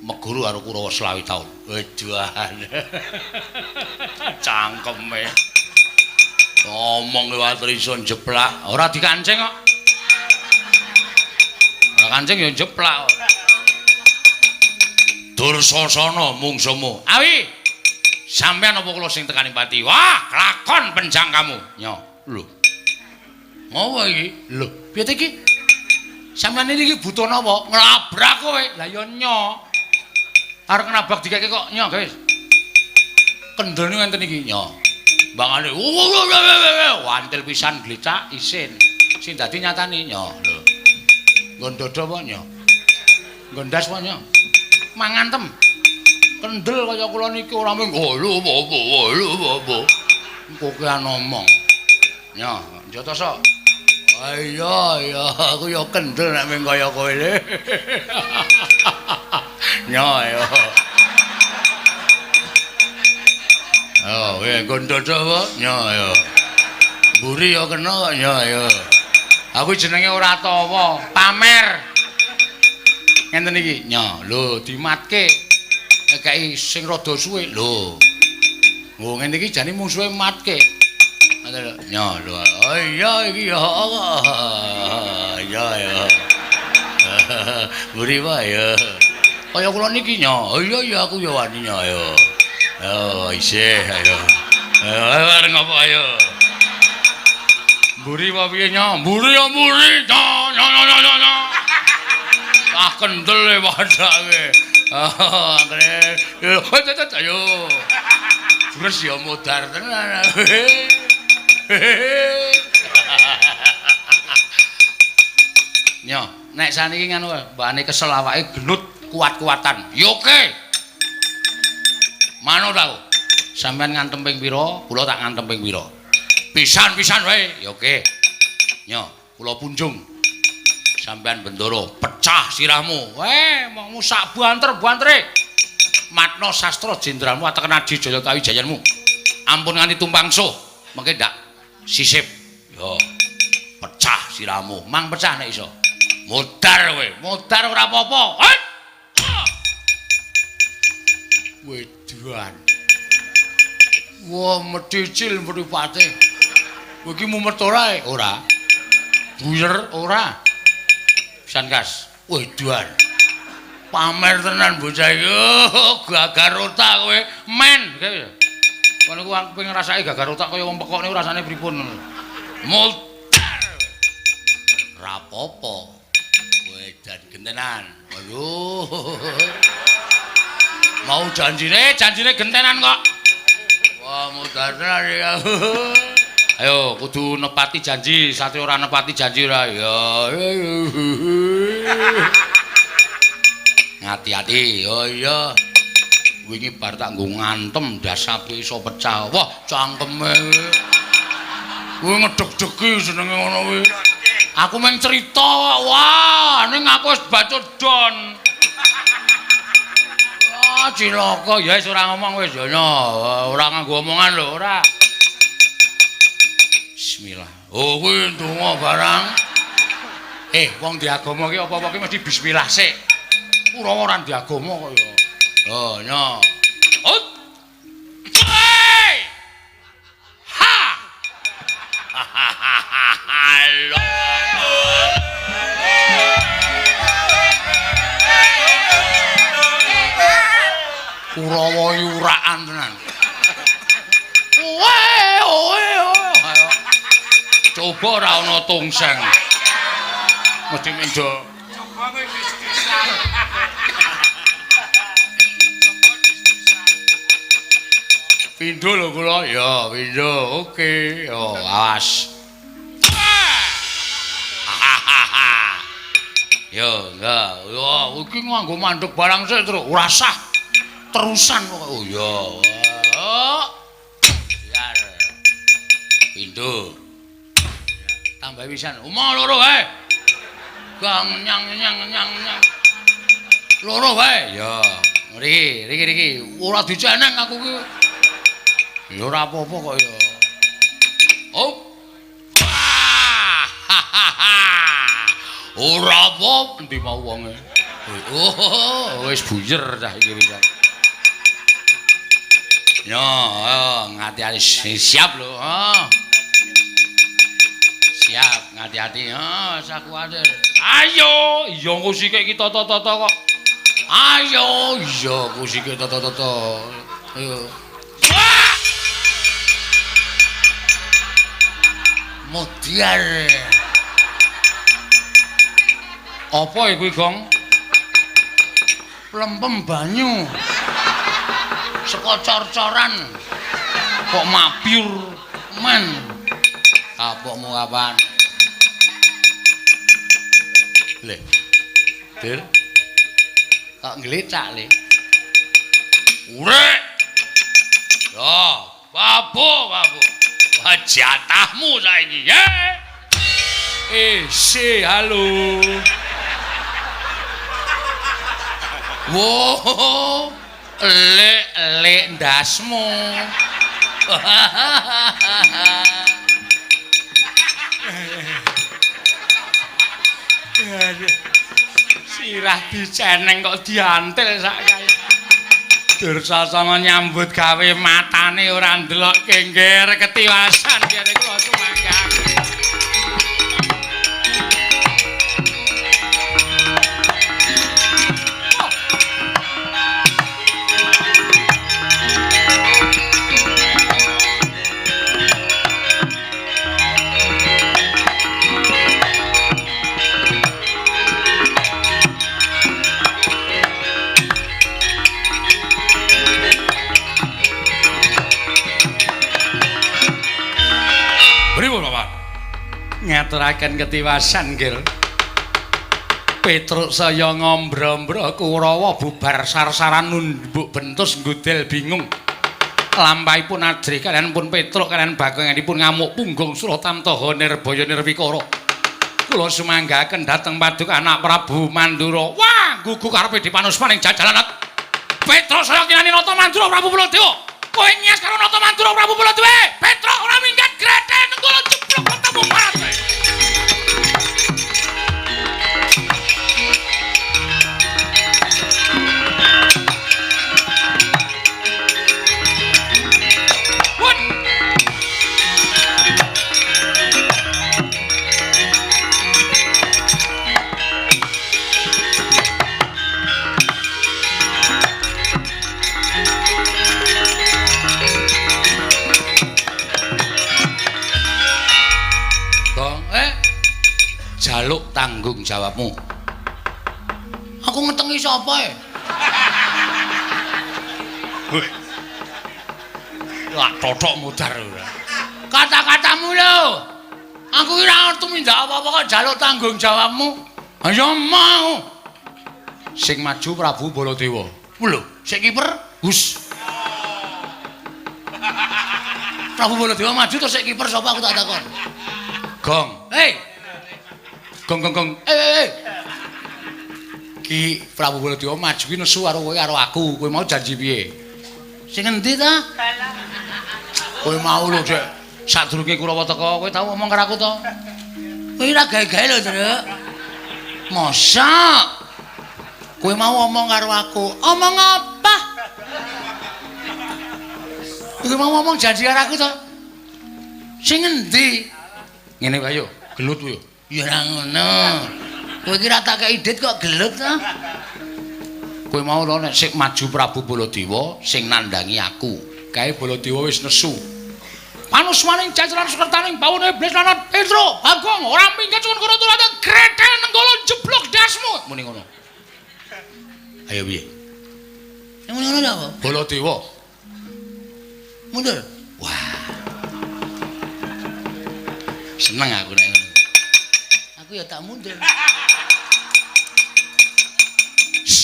meguru karo Kurawa 25 taun. Weduan. Cangkeme. Ngomong liwat iso njeplak, ora dikancing kok. Ora kancing ya njeplak. Dursasana mungsumu. Awi. Sampeyan apa kula sing tekani pati? Wah, kelakon penjang kamu. Nyo, lho. Ngopo iki? Lho, piye iki? Sampeyan iki butuh napa? Nglabrak kowe. Lah ya nyo. Arep nabrak dikeke kok nyo, guys. Kendel niku ngenten iki, nyo. Mbangane wantil pisan glecak isin. Sing dadi nyatane nyo. Lho. Nggon dodo apa nyo? Nggon ndas apa nyo? Mangantem. Kendel kaya kula niki ora mung lho apa lho apa. Kokean omong. Nyo, njatoso. Iya iya aku ya kendel nek mung kaya kowe le. Nyo ayo. Oh, kowe nggon dodo apa? Nyo ayo. Mburi ya kena kok nyo ayo. Aku jenenge ora tawa, pamer. Ngenten iki, nyo. Lho dimatke. Ngekeki sing rada suwe. Lho. Nggo ngene iki jane mungsuhe matke. Nyo lho. Oh iya iki ya kok. Iya ya. Mburi wae ya. Kaya kula niki nyo. Oh iya iya aku ya wani nyo ayo. Oh isih ayo. Ayo arep ngopo ayo. Mburi apa piye nyo? Mburi ya mburi. Nyo nyo nyo nyo nyo. Ah kendel e padake. Ah angkre. Yo ayo. Terus ya modar tenan. Nyo, nek saniki ngono mbane kesel awake gelut kuat-kuatan. Ya oke. Manut aku. Sampeyan ngantem ping pira, kula tak ngantem ping pira. Pisan-pisan wae. Ya oke. Nyo, kula punjung. Sampeyan bendoro, pecah sirahmu. Weh, mongmu sak banter-bantere. Matna sastra jenderalmu ateken Adi Jaya Kawijayanmu. Ampun nganti tumpang suh, mengke ndak sisip. Yo. Pecah sirahmu, mang pecah nek iso. Modar kowe, modar ora apa-apa. Weduan. Wah, medhicil mripate. Kowe iki mumet ora? Ora. Buyer ora. Pisan kas. Weduan. Pamer tenan bocah iki. Oh, gagar otak kowe. Men. Kono ku pengen ngrasake gagar otak kaya wong pekok niku rasane pripun ngono. Modar. Rapopo. Wedan gentenan. Aduh. Mau janjine, janjine gentenan kok. Wah, modar tenan ya. Ayo kudu nepati janji, satria ora nepati janji ora. Ya. Ngati-ati. Oh iya. Wingi bar tak nggo ngantem dasape iso pecah. Wah, cangkeme. Kuwi ngedeg-degi jenenge ngono kuwi. Aku mung cerita, wah, ning aku wis bacut don. Wah, cilaka ya wis ora ngomong wis ya ora nganggo omongan lho, ora. Bismillah. Oh, kuwi ndonga barang. Wong di agama ki apa-apa ki mesti bismillah sik. Ora ora di agama kok ya. Oh, nya. Oh. Hey! Ha! Halo. Kurawa yuraan tenan. Owe, owe, owe. Coba ora ana tungseng. Mesti mendo. Coba kowe dis-disan. Pindho lho kula. Ya, pindho. Oke. Yo, awas. Yo, enggak. Yo, iki nganggo mandek barang sik, Truk. Ora sah. Terusan pokoke. Oh iya. Oh. Biar. Pindho. Tambah pisan. Umah loro wae. Gang nyang nyang nyang nyang. Loro wae. Ya. Riki, riki riki. Ora diceneng aku ki. Ya ora apa-apa kok ya. Oh. Wah. Ora apa endi mau wonge. Oh, wis buyer cah iki pisan. Yo, ngati-ati siap lho. Oh. Siap, ngati-ati. Oh, sak kuwatir. Ayo, iya engko sikik iki tata-tata kok. Ayo, iya engko sikik tata-tata. Ayo. Mudiar. Apa kuwi, Gong? Lempem banyu. Saka cor-coran. Kok mabyur men. Kapokmu kapan? Le. Dir. Kok nglecak, Le? Urek. Ya, babu, babu. Wah, jatahmu saiki, ye. Si, halo. Wo, lek-lek ndasmu. Sirah diceneng kok diantil sak kae. Dursasana nyambut gawe matane ora ndelok kengger ketiwasan kene kula sumanggake. Ngaturaken ketiwasan nggih. Petruk saya ngombro-ombro Kurawa bubar sar-saran nunduk bentus nggudel bingung. Lampahipun ajrih kalian pun Petruk kalian bagonganipun ngamuk punggung Suratamtaha Nirbaya Nirwikara. Kula sumanggaken dhateng paduka anak Prabu Mandura. Wah, gugu karepe dipanuspaning jajalan. Petruk saya kinani Nata Mandura Prabu Baladewa. Kowe nyas karo Nata Mandura Prabu Baladewa. Petruk ora minggat greten nenggala jeblok ketemu parat. Jaluk tanggung jawabmu. Aku ngetengi sapa e? Lak totok mudar ora. Kata-katamu lho. Aku ora tumindak apa-apa kok jaluk tanggung jawabmu. Ayo mau. Sing maju Prabu Baladewa. Lho, sik kiper Gus. Prabu Baladewa maju terus sik kiper sapa aku tak takon. Gong. Hei. Gong gong gong. Eh. Ki Prabu Baladewa maju ki nesu karo kowe karo aku. Kowe mau janji piye? Sing endi ta? Kowe mau lho, Dek. Sadurunge Kurawa teka, kowe tau ngomong karo aku to? Kowe ora gawe-gawe lho, Truk. Mosok? Kowe mau ngomong karo aku. Omong apa? Kowe mau ngomong janji karo aku to? Sing endi? Ngene wae yo, gelut yo. Ya ora ngono. Kowe iki ra tak kei dit kok gelut to? Kowe mau lho nek sik maju Prabu Baladewa sing nandangi aku. Kae Baladewa wis nesu. Panusmaning jajaran sukertaning bawone iblis lanat Petro Bagong ora minggat suwun karo turate gretel nenggala jeblok dasmu. Muni ngono. Ayo piye? Muni ngono apa? Baladewa. Mundur. Wah. Seneng aku nek ngono. Aku ya tak mundur.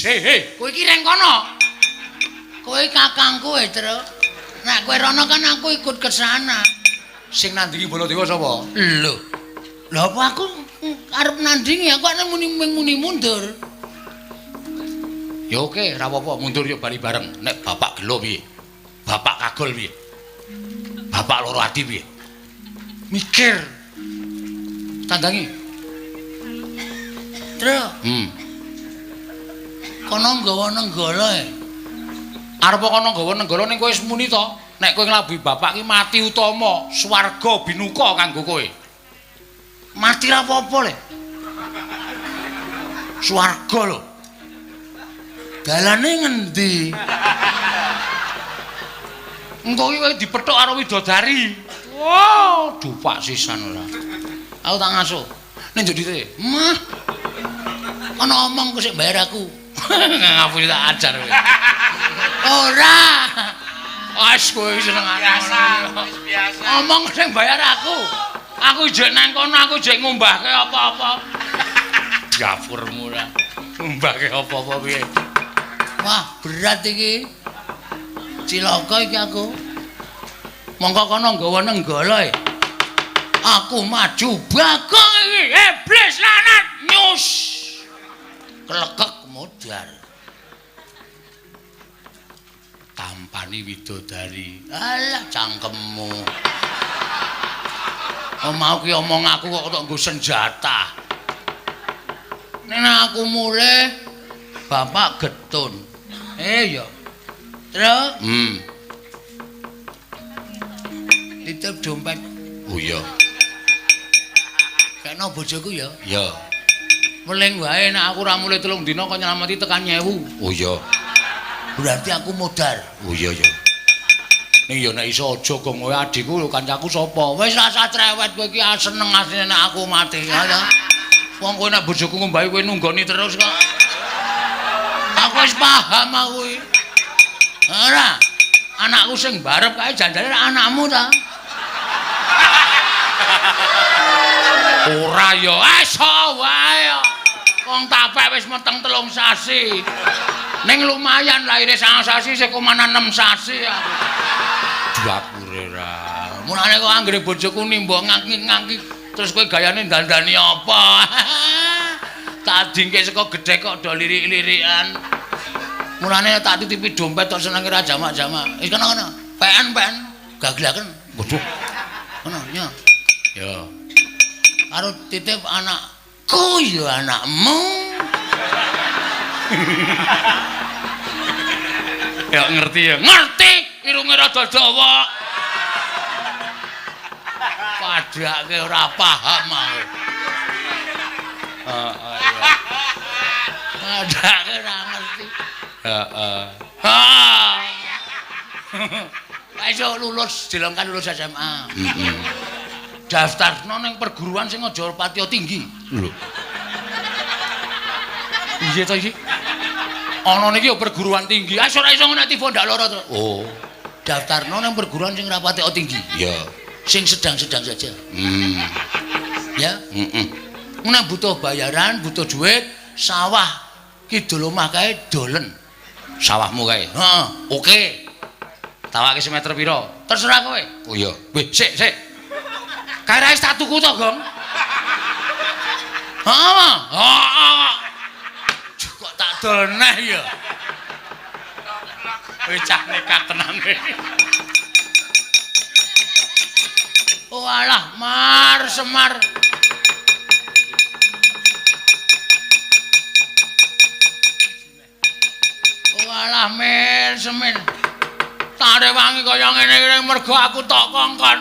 Hei, kowe iki reng kono. Kowe kakangku e, Truk. Nek kowe rono kan aku ikut ke sana. Sing nandingi Baladewa sapa? Lho. Lha apa aku arep nandingi aku nek muni mundur. Ya oke, ora apa-apa, mundur ya bali bareng. Nek bapak gelo piye? Bapak kagol piye? Bapak loro ati piye? Mikir. Tandangi. Truk. Kono nggawa nenggala e. Arep kono nggawa nenggala ning kowe wis muni to. Nek kowe nglabuhi bapak ki mati utama, swarga binuka kanggo kowe. Mati ra apa-apa le. Swarga lho. Dalane ngendi? Engko ki kowe dipethuk karo widodari. Wow, dupak sisan ora. Aku tak ngasuh. Ning njok dite. Mah. Ana omong kok sik bayar aku. Ngapusi tak ajar kowe. Ora. Wis kowe senengane Biasa, wis biasa. Omong sing bayar aku. Aku jek nang kono, aku jek ngumbahke apa-apa. Dapurmu ora. Ngumbahke apa-apa piye? Wah, berat iki. Cilaka iki aku. Mongko kono nggawa nenggala e. Aku maju Bagong iki. Iblis lanat nyus. Klekek modar. Tampani widodari. Alah cangkemmu. Oh mau ki omong aku kok tok nggo senjata. Nek aku mulih bapak getun. Ya. Truk. Titip dompet. Oh iya. Kena bojoku ya. Iya. Meling wae nek aku ora mulih 3 dina kok nyelameti tekan 1000. Oh iya. Berarti aku modar. Oh iya ya. Ning ya nek iso aja gong kowe adikku lho kancaku sapa? Wis rasa cerewet kowe iki seneng asline nek aku mati. Ya ta. Wong kowe nek bojoku ngombahi kowe nunggoni terus kok. Aku wis paham aku iki. Ora. Anakku sing barep kae jandane anakmu ta. Ora ya, iso wae. Wong tapek wis meteng 3 sasi. Ning lumayan lahire 9 sasi sik kumanan 6 sasi aku. Dapure ra. Mulane kok anggere bojoku nimba ngangki-ngangki terus kowe gayane dandani apa? Tak dingke saka gedhe kok do lirik-lirikan. Mulane tak titipi dompet tok senenge ra jamak-jamak. Wis kono-kono. PN-PN gaglaken. Waduh. Kono nya. Ya. Karo titip anakku ya anakmu. Ya ngerti ya. Ngerti, irunge rada dawa. Padake ora paham aku. Heeh iya. Padake ora ngerti. Heeh. Ha. Iso lulus, dilongkan lulus SMA. Heeh. Daftarno ning perguruan sing aja patiya tinggi. Lho. Iya ta iki? Ana niki ya perguruan tinggi. Ah ora iso nek tiba ndak lara to. Oh. Daftarno ning perguruan sing ora patiya tinggi. Iya. Sing sedang-sedang saja. Ya? Heeh. Nek butuh bayaran, butuh duit, sawah kidul omah kae dolen. Sawahmu kae? Heeh. Oke. Tawake semeter pira? Terserah kowe. Oh iya. Weh, sik, sik. Kae ra wis tak tuku to, Gong? Heeh. Heeh. Kok tak dol neh ya. Kowe cah nekat tenan. Oh alah, Mar Semar. Oh alah, Mir Semin. Tak rewangi kaya ngene iki mergo aku tok kongkon.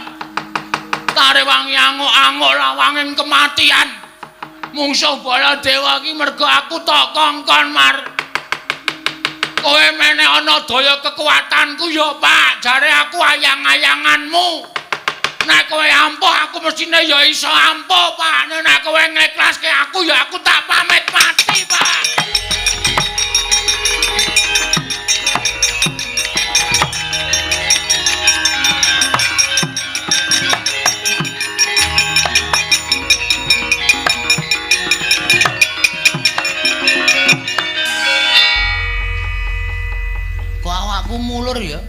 Tak rewangi anguk-anguk lawanging kematian. Mungsuh Baladewa iki mergo aku tok kongkon, Mar. Kowe meneh ana daya kekuatanku ya, Pak. Jare aku ayang-ayanganmu. Nek kowe ampuh aku mestine ya iso ampuh, Pak. Nek kowe ngeklaske aku ya aku tak pamit mati, Pak. Kok awakku mulur ya?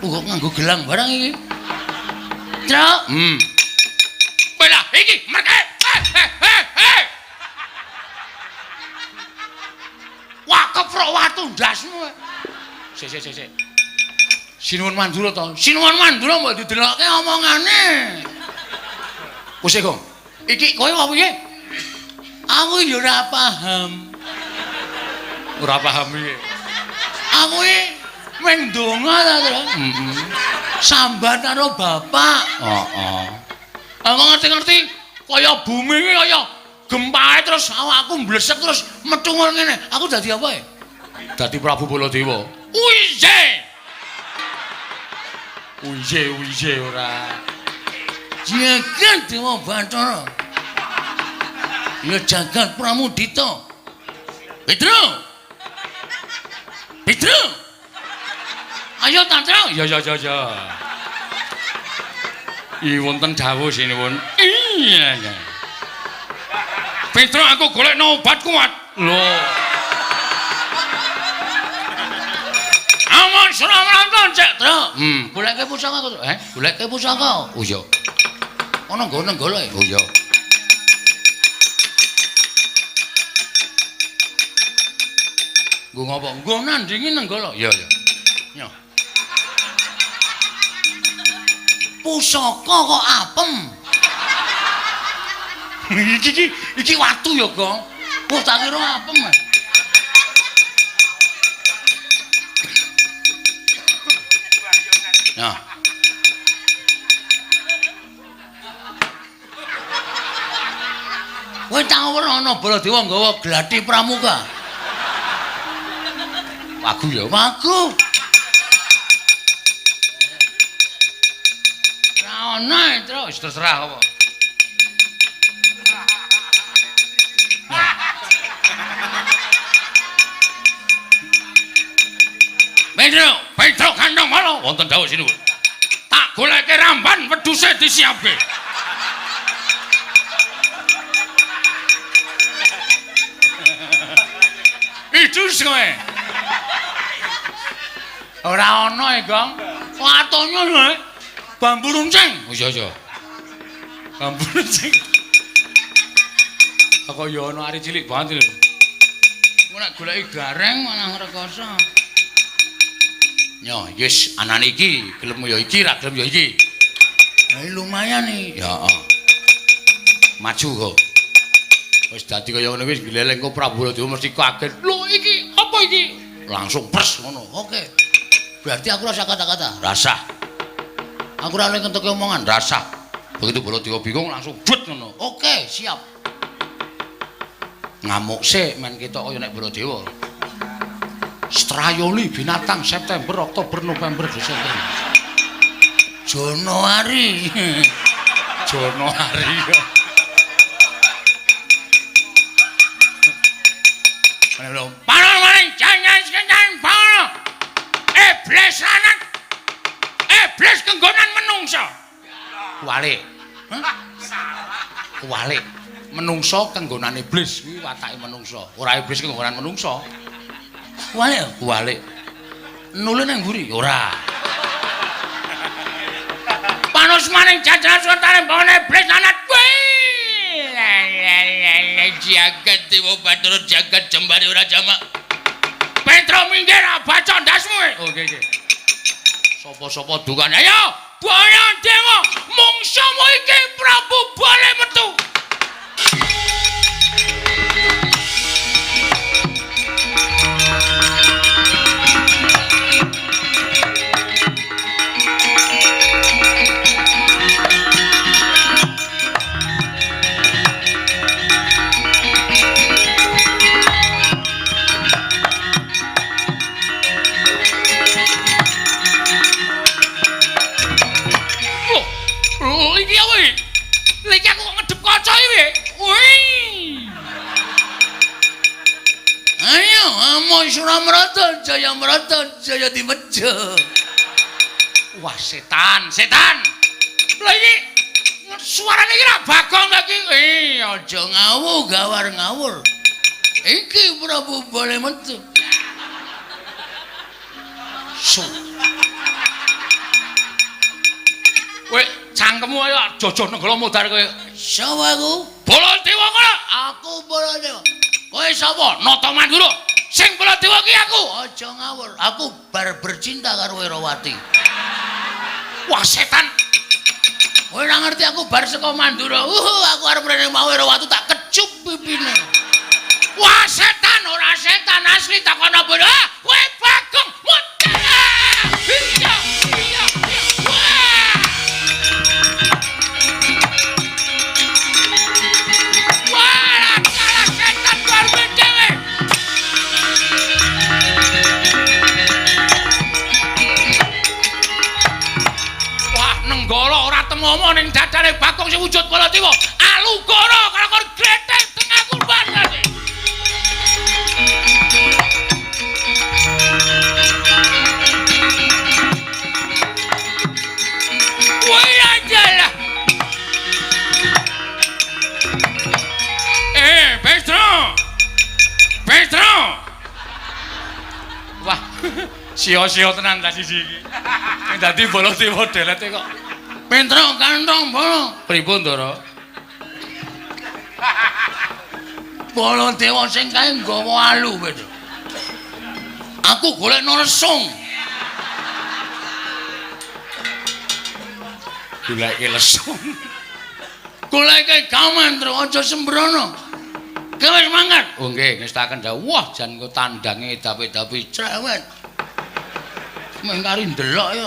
Kok nganggo gelang barang iki? Truk. Lah iki merke. Hei. Wah, keprok watu ndasmu. Sik sik sik. Sinuwun Mandura to. Sinuwun Mandura mbok didelokke omongane. Wis Gong. Iki kowe apa piye? Aku ya ora paham. Ora paham piye? Aku iki mung ndonga ta, Tru. Heeh. Sambat karo bapak. Heeh. Aku ngerti-ngerti kaya bumi iki kaya gempae terus awakku mblesek terus methungul ngene. Aku dadi apa ya? Dadi Prabu Baladewa. Uiye. Uiye uiye ora. Jagat Dewa Bathara. Ya jagat Pramudita. Petro. Petro. Ayo Tantra. Ya ya ya ya. I wonten dawuh sinuwun. Iya ya. Petro aku golekno obat kuat. Lho. Amun Sramranta cek, Tru. Goleke pusaka aku, Tru. Goleke pusaka. Oh iya. Ana nggone golek. Oh iya. Nggo ngopo? Nggo nandingi Nenggala. Iya ya. Nyo. Pusaka kok apem. Iki iki watu ya, Gong. Wah, tak kira apem. Nah. Kowe tau ora ana Baladewa nggawa gladi pramuka? Wagu ya, wagu. Ora ana, Tru, wis terserah apa. Petro, Petro kandhang mala wonten dawuh sinuwun. Tak goleke ramban wedhuse disiapke. Idus kowe. Ora ana e, Gong. Watone lho. Bambu runcing. Oh iya iya. Bambu runcing. Kok ya ana ari cilik banget lho. Engko nek goleki gareng malah rekoso. Yo, yes, anane iki, gelem ya iki, ra gelem ya iki. Lah lumayan iki. Ya, heeh. Maju kok. Wis dadi kaya ngono wis gleleng kok Prabu Baladewa mesti kaget. Lho iki apa iki? Langsung pres ngono. Oke. Berarti aku rasa kata-kata. Rasah. Aku ora oleh ngentuke omongan. Rasah. Begitu Baladewa bingung langsung but ngono. Oke, siap. Ngamuk sik men ketok kaya nek Baladewa. Strayoli binatang September, Oktober, November, Desember. Januari. Januari. Para jangan jangan para. Iblis lanang. Iblis kenggonan menungsa. Kuwalik. Kuwalik. Menungsa kenggonan iblis kuwi watake menungsa. Ora iblis kenggonan menungsa. Kuwalik, kuwalik. Nule nang mburi? Ora. Pano Anusmaning jajaran sultane bangane iblis lanat kuwi. Jagat Dewa Bathara jagat jembare ora jamak. Petro minggir baca ndasmu. Oke oke. Sapa-sapa dukane. Ayo, Baladewa, mungsuhmu iki Prabu Bale metu. Iki apa iki? Lha iki aku kok ngedep kaca iki. Wih. Ayo, amo Suramrata, Jayamrata, Jayadimeja. Wah, setan, setan. Lha iki suarane iki ra Bagong ta iki. Aja ngawur, gawar ngawur. Iki Prabu Bale metu. Su. Kowe cangkemmu ayo jojoh nenggala modar kowe. Sapa aku? Baladewa kono. Aku Baladewa. Kowe sapa? Nata Mandura. Sing Baladewa ki aku. Aja ngawur. Aku bar bercinta karo Wirawati. Wah, setan. Kowe ora ngerti aku bar saka Mandura. Aku arep rene mau Wirawati tak kecup pipine. Wah, setan ora setan asli takon apa. Ah, kowe Bagong. Iya, iya, iya. Wah. Wah, kalah setan karepe dhewe. Wah, nenggala ora temomo ning dadane Bagong sing wujud Baladewa. Alugara karo gletek tengah kurban. Wah, ajalah. Petro. Petro. Wah, sia-sia tenan ta siji iki. Sing dadi Baladewa delete kok. Petro kantong bolo. Pripun, Ndara? Baladewa sing kae nggawa alu, Petro. Aku golekno lesung. Goleke lesung. Goleke gaman, Tru, aja sembrono. Kowe wis mangkat. Oh nggih, ngestaken dawuh. Wah, jan engko tandange dapi-dapi cerewet. Mung kari ndelok yo.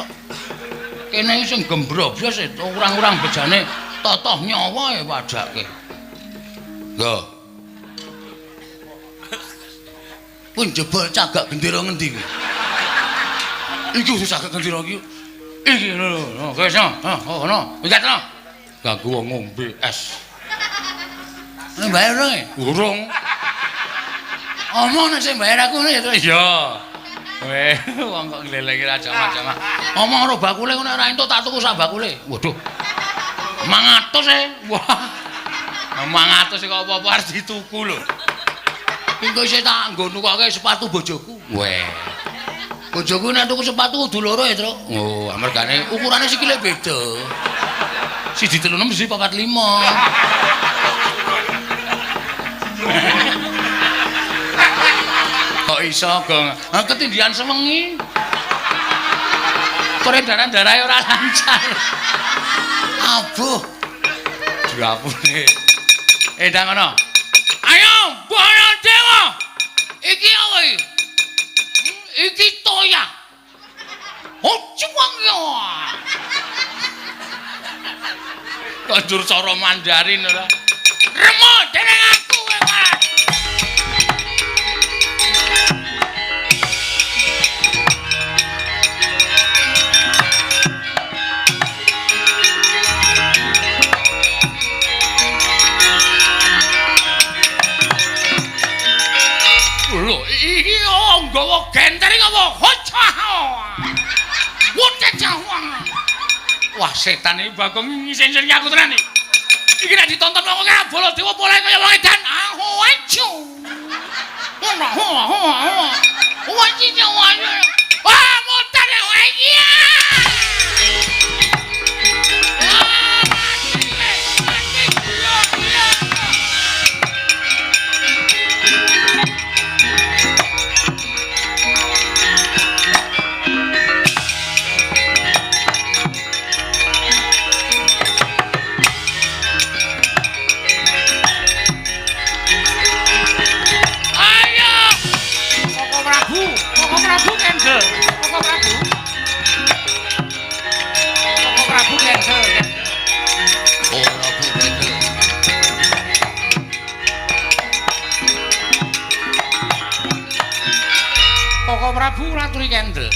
Kene sing gembrobyos e urang-urang bejane totoh nyawa e padake. Nggo. Pun jebol cagak gendera ngendi kuwi? Iki khusus cagak gendera iki. Iki lho lho, wis no. Oh, no. Minggat no. Ganggu wong ngombe es. Bayar urung e? Urung. Omong nek sing bayar aku ngono ya, Tru. Iya. Weh, wong kok nglelengi ra jamak-jamak. Omong karo bakule ngono ora entuk tak tuku sak bakule. Waduh. 500 e. Wah. 500 kok apa-apa arep dituku lho. Engko isih tak nggo nukoke sepatu bojoku. Weh. Bojoku nek tuku sepatu kudu loro ya, Tru. Oh, amergane ukurane sikile beda. 1 3 6 1 4 5. Kok iso, Gong? Ha ketindihan sewengi. Peredaran darahe ora lancar. Abuh. Diapune. Ndang ngono. Ayo, Baladewa. Iki apa iki? Iki toya. Oh, cuwang yo. Kok njur cara Mandarin ora? Remo dereng aku kowe, Mas. Lho, iki nggawa genter iki apa? Wah, setan iki Bagong ngisin-isin aku tenan iki. Iki nek ditonton wong akeh Baladewa polahe kaya wong edan. Aku aja. Ngono, ho ho ho. Wah, wah, mutar ya. Iya. Koko Prabu raturi kendel.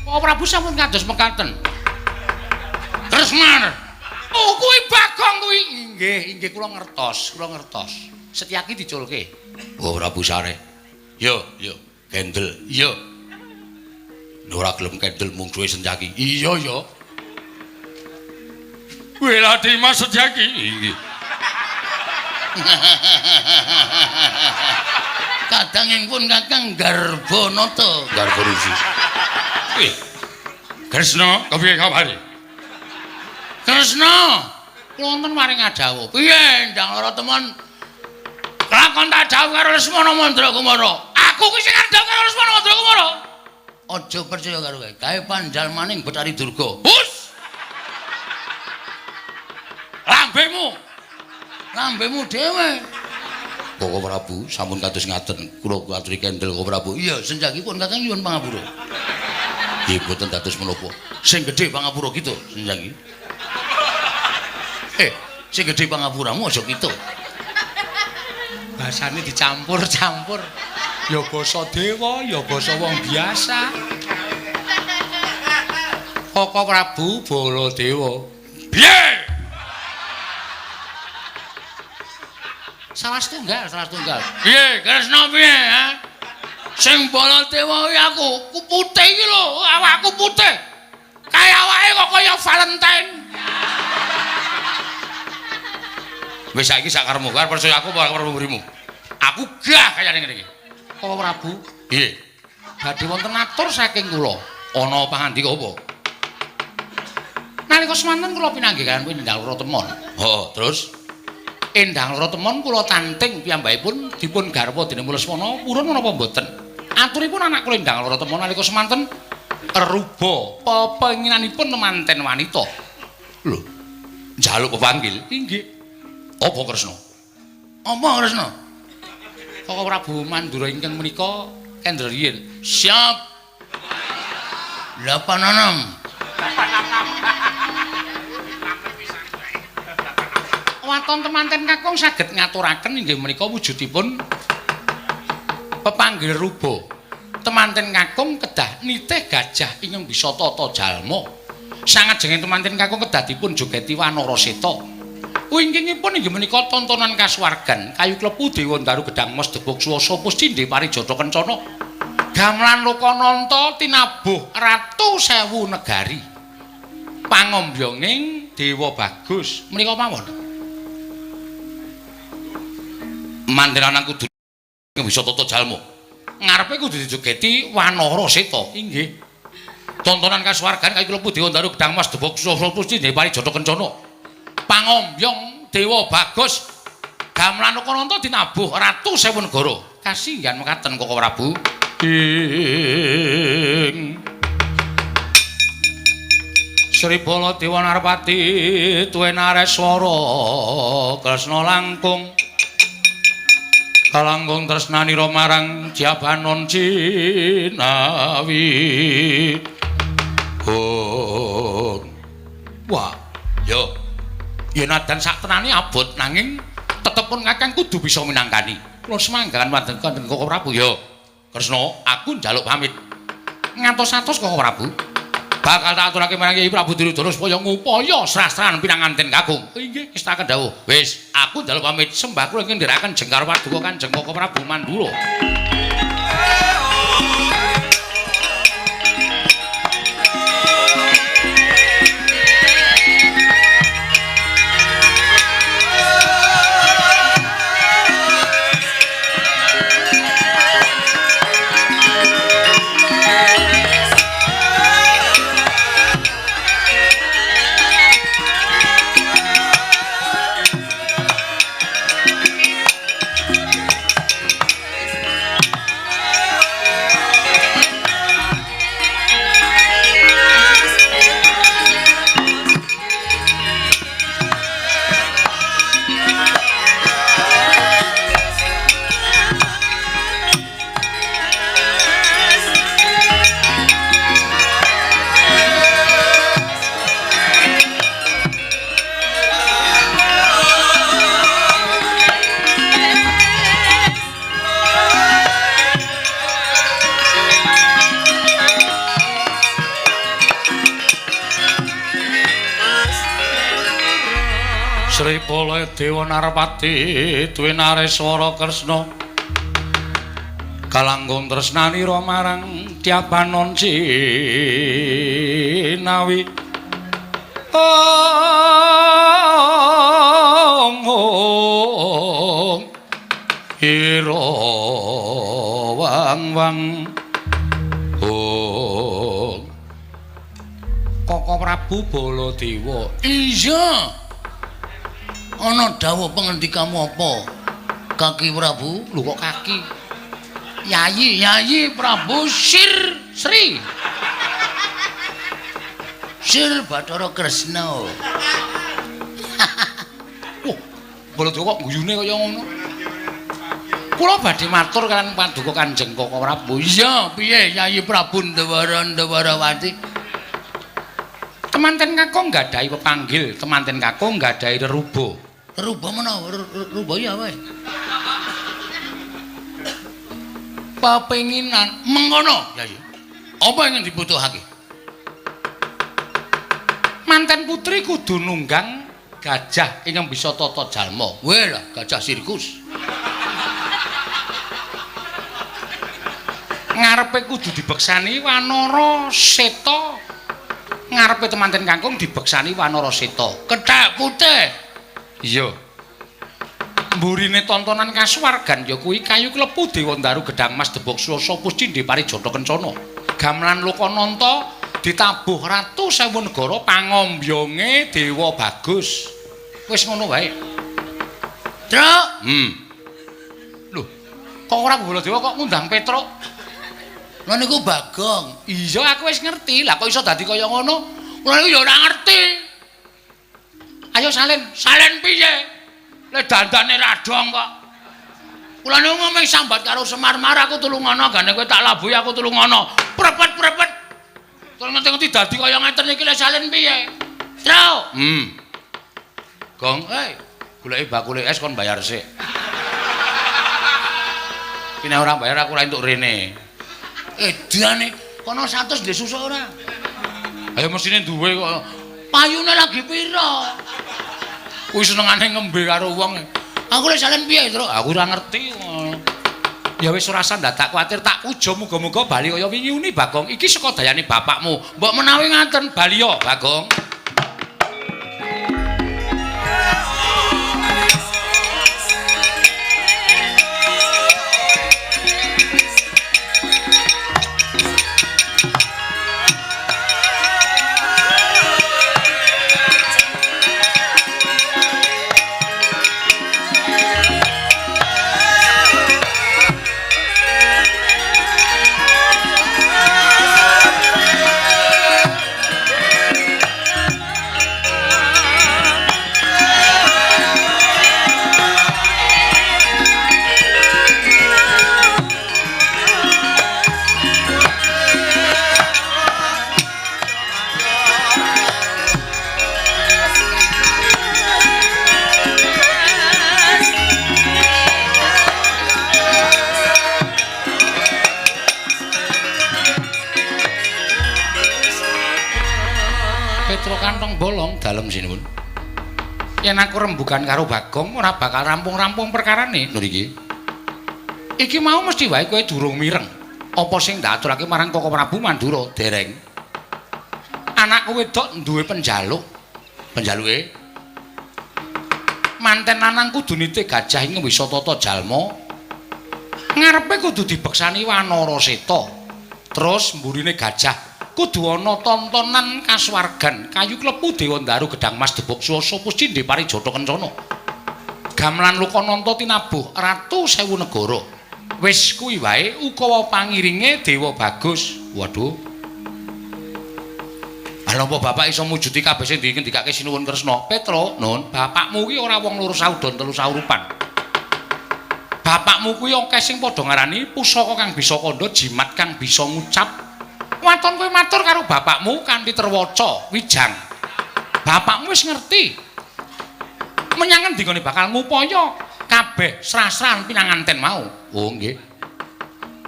Koko Prabu sampun kados mekaten. Kresna. Oh, kuwi Bagong kuwi. Inggih, inggih kula ngertos, kula ngertos. Setyaki diculke. Oh Prabu Sare. Yo, yo, kendel. Iya. Ora gelem kendel mungsuhe Setyaki. Iya, yo. Welati Mas Setyaki. Inggih. Kadangipun Kakang Garbanata. Garba Risi. Eh. Kresna, kepiye kabare? Kresna, kula wonten maring adhawuh. Piye ndang lara temen? Lakon tak dhawuh karo Lesmana Mandrakumara. Aku ki sing arep dhawuh karo Lesmana Mandrakumara. Aja percaya karo kowe. Kae panjalmaning Bathari Durga. Hus. Lambemu. Lambemu dhewe. Koko Prabu sampun kados ngaten kula aturi kendel Koko Prabu. Iya, senjakipun Kakang nyuwun pangapura. Nggih boten dados menapa. Sing gedhe pangapura kita senjaki. Sing gedhe pangapuramu aja kita. Basane dicampur-campur. Ya basa dewa, ya basa wong biasa. Koko Prabu Baladewa. Piye? Salah setunggal, salah setunggal. Piye, Kresna piye, ha? Sing Baladewa kuwi aku, ku putih iki lho, awakku putih. Kaya awake kok kaya Valentine. Wis saiki sak karepmu, arep percaya aku apa arep mburimu? Aku gah kayane ngene iki. Koko Prabu, Piye? Badhe wonten atur saking kula. Ana pangandika apa? Nalika semanten kula pinanggih kaliyan Endang Loro Temon. Heeh, terus Endang Loro Temon kula tanting piyambakipun dipun garwa dening Lesmana purun menapa mboten. Aturipun anak kula Endang Loro Temon nalika semanten ruba pepenginanipun temanten wanita. Lho, njaluk pepanggil? Inggih. Apa Kresna? Apa Kresna? Koko Prabu Mandura ingkang menika kendel riyin. Siap. 86. Waton temanten kakung saged ngaturaken inggih menika wujudipun pepanggil ruba. Temanten kakung kedah nitih gajah ingkang bisa tata jalma. Sangajenge temanten kakung kedah dipun jogeti wanara seta. Wingkingipun inggih menika tontonan kasuwargan kayu klepu dewa ndaru gedang mas debog swasa puscindhe parijata kencana. Gamelan Lokananta tinabuh ratu sewu negari. Pangombyonging Dewa Bagus menika mawon. Manten lanang kudu bisa tata jalma. Ngarepe kudu dijogeti wanara seta. Inggih. Tontonan kasuwargan kayu klepu dewa ndaru gedang mas debog swasa puscindhe parijata kencana. Pangombyong Dewa Bagus gamelan Lokananta dinabuh ratu sewu negara. Kasinggihan mekaten Koko Prabu. Ing Sri Baladewa Narpati tuwe nareswara Kresna langkung kalangkung tresnanira marang Jabanon Cinawi. Oh. Wah, yo. Ya nadan sak tenane abot nanging tetep pun Kakang kudu bisa minangkani. Kula semanggahan wonten Koko Prabu. Yo. Kresna, aku njaluk pamit. Ngantos-atos Koko Prabu. Bakal tak aturake marang Kyai Prabu Duryudana supaya ngupaya srastran pinanganten kakung. Inggih, ngestakaken dawuh. Wis, aku njaluk pamit sembah kula ingkang ndherekaken jengkar paduka Kanjeng Koko Prabu Mandura. Baladewa Narpati Dwinareswara Kresna kalanggung tresnanira marang Tyapanon Cinawi. Ong ong ira wang wang ong. Koko Prabu Baladewa. Iya. Ana dawuh pengendikamu apa? Kaki Prabu? Lho kok kaki? Yayi, Yayi Prabu Sir Sri. Sir Bathara Kresna. Wah, Baladewa kok guyune kaya ngono. Kula badhe matur kaliyan paduka Kanjeng Koko Prabu. Iya, piye Yayi Prabu Ndawara Ndawarawati? Temanten kakung nggadahi pepanggil, temanten kakung nggadahi reruba. Reruba menawa reruba ya wae. Pepenginan mengkono, Yayi. Apa ingin dibutuhake? Manten putri kudu nunggang gajah ingkang bisa tata jalma. Weh lah, gajah sirkus. Ngarepe kudu dibeksani Wanara Seta. Ngarepe temanten kangkung dibeksani Wanara Seta. Kethek putih. Iya. Mburine tontonan kasuwargan ya kuwi kayu klepu Dewa Ndaru Gedhang Mas Debok Swasa Puscindhe Parijata Kencana. Gamelan Lokananta ditabuh Ratu Sewu Negara pangombyonge Dewa Bagus. Wis ngono wae. Truk. Lho, kok ora Baladewa kok ngundang Petruk? Lha niku Bagong. Iya, aku wis ngerti. Lah kok iso dadi kaya ngono? Kula niku ya ora ngerti. Ayo salin, salin piye? Le dandane radong kok. Kula niku ngomong sambat karo Semar Mar aku tulungono, gane kowe tak labuhi aku tulungono. Prepet-prepet. Terus ngerti-ngerti dadi kaya ngeten iki le salin piye? Truk. Gong, hei, goleki bakule es kon bayar sik. Iki nek ora bayar aku ora entuk rene. Edane kono 100 ndek susuk ora? Ayo mesine duwe kok. Payune lagi pira? Kuwi senengane ngembe karo wong. Aku lek salin piye, Truk? Aku ora ngerti. Ya wis ora usah ndadak kuwatir, tak puja muga-muga bali kaya wingi uni Bagong. Iki saka dayane bapakmu. Mbok menawi ngaten bali yo, Bagong. Bolong dalem sinuwun. Yen aku rembugan karo Bagong ora bakal rampung-rampung perkarane lho iki. Iki mau mesti wae kowe durung mireng. Apa sing tak aturake marang Koko Prabu Mandura dereng. Anakku wedok duwe penjaluk. Penjaluke manten lanang kudu nitih gajah ing wisa tata jalma. Ngarepe kudu dibeksani Wanara Seta. Terus mburine gajah kudu ana tontonan kasuwargan kayu klepu Dewa Ndaru Gedhang Mas Debok Swasa Puscindhe Parijata Kencana. Gamelan Lokananta tinabuh Ratu Sewu Negara. Wis kuwi wae ukawa pangiringe Dewa Bagus. Waduh. Lha napa bapak iso mujuti kabeh sing dingendikake Sinuwun Kresna? Petro, Nun, bapakmu kuwi ora wong loro saudon telu saurupan. Bapakmu kuwi akeh sing padha ngarani pusaka kang bisa kandha, jimat kang bisa ngucap. Waton kowe matur karo bapakmu kanthi terwaca wijang. Bapakmu wis ngerti. Menyang endi gone bakal ngupaya kabeh srasran pinanganten mau. Oh nggih.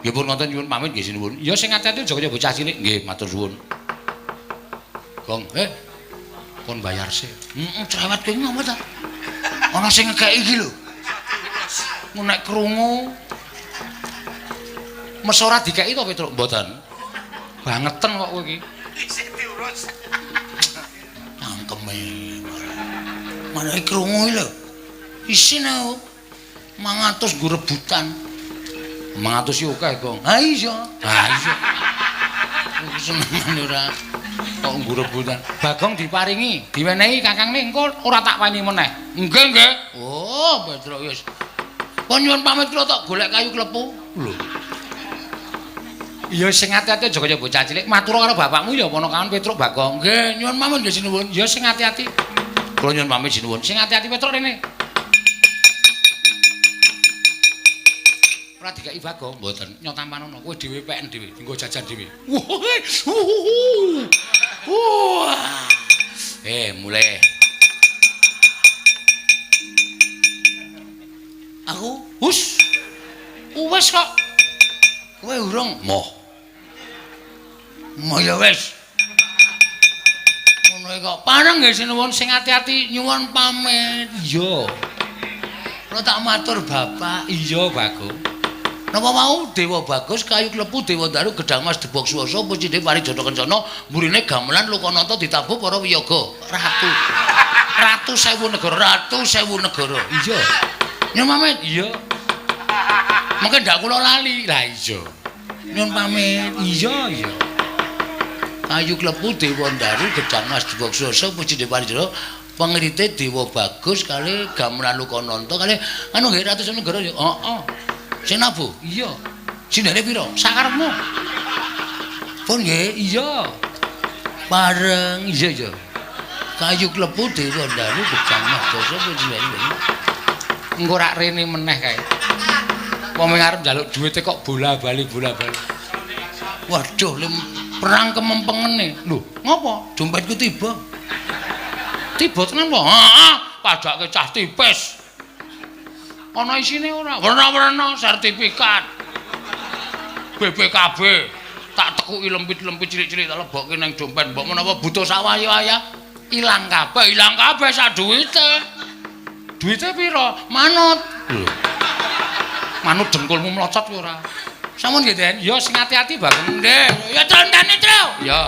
Nggih pun ngoten nyuwun pamit nggih sinuwun. Ya sing ati-ati aja kaya bocah cilik. Nggih matur suwun. Gong, kon bayar sik. Heeh, cerewet kowe ngopo ta? Ana sing ngekeki iki lho. Nek krungu mes ora dikeki to Petruk? Mboten. Bangeten kok kowe iki. Isih diurus. Cangkeme. Marai krungu iki lho. Isine 500 nggo rebutan. 500 iki akeh, Gong. Ha iya. Ha iya. Iku senengane ora kok nggo rebutan. Bagong diparingi, diwenehi kakangne engko ora tak weni meneh. Nggih, nggih. Oh, Petruk wis. Pun nyuwun pamit kula tok golek kayu klepu. Lho. Iya sing ati-ati aja kaya bocah cilik. Matur karo bapakmu ya ponakan Petruk Bagong. Nggih, nyuwun pamit nggih sinuwun. Ya sing ati-ati. Kula nyuwun pamit sinuwun. Sing ati-ati Petruk rene. Ora dikeki Bagong, mboten. Nyotampanono kowe dhewe peken dhewe, nggo jajan dhewe. Wah. Mulai. Aku hus. Wis kok. Kowe urung moh. Moh ya wis. Ngono kok. Pareng nggih sinuwun sing ati-ati nyuwun pamit. Iya. Kula tak matur Bapak. Iya, Bagong. Napa mau Dewa Bagus kayu klepu Dewa Daru Gedang Mas Debok Swasa pucine Parijata Kencana mburine gamelan Lokanata ditabuh para wiyaga. Ratu. Ratu sewu negara, ratu sewu negara. Iya. Nyuwun pamit. Iya. Mengke ndak kula lali. Lah iya. Nyuwun pamit. Iya, iya. Kayu klepu Dewa Daru Gedang Mas Debok Swasa pucine Parijata pengrite Dewa Bagus kali gamelan Lokanata kali anu nggih ratu sewu negara. Heeh. Sing nabuh? Iya. Sindene pira? Sakarepmu. Pun nggih? Iya. Pareng. Iya, iya. Kayu klepu Dewa Daru Gedang Mas Dasa puji. Engko rak rene meneh kae. Wong arep njaluk duwite kok bola-bali bola-bali. Waduh, perang kemempengene. Lho, ngopo? Dompetku tiba. Tiba tenan po? Heeh, padake cah tipis. Ana isine ora? Werna-werna sertifikat. BPKB tak tekuki lempit-lempit cilik-cilik tak lebokke nang dompet. Mbok menawa butuh sawaya-waya ilang kabeh, ilang kabeh sak duwite. Duwite pira? Manut. Lho. Manut dengkulmu mlocot kowe ora? Sampun nggih, Den. Ya sing ati-ati Bagong. Nggih. Ya tontane, Tru. Ya.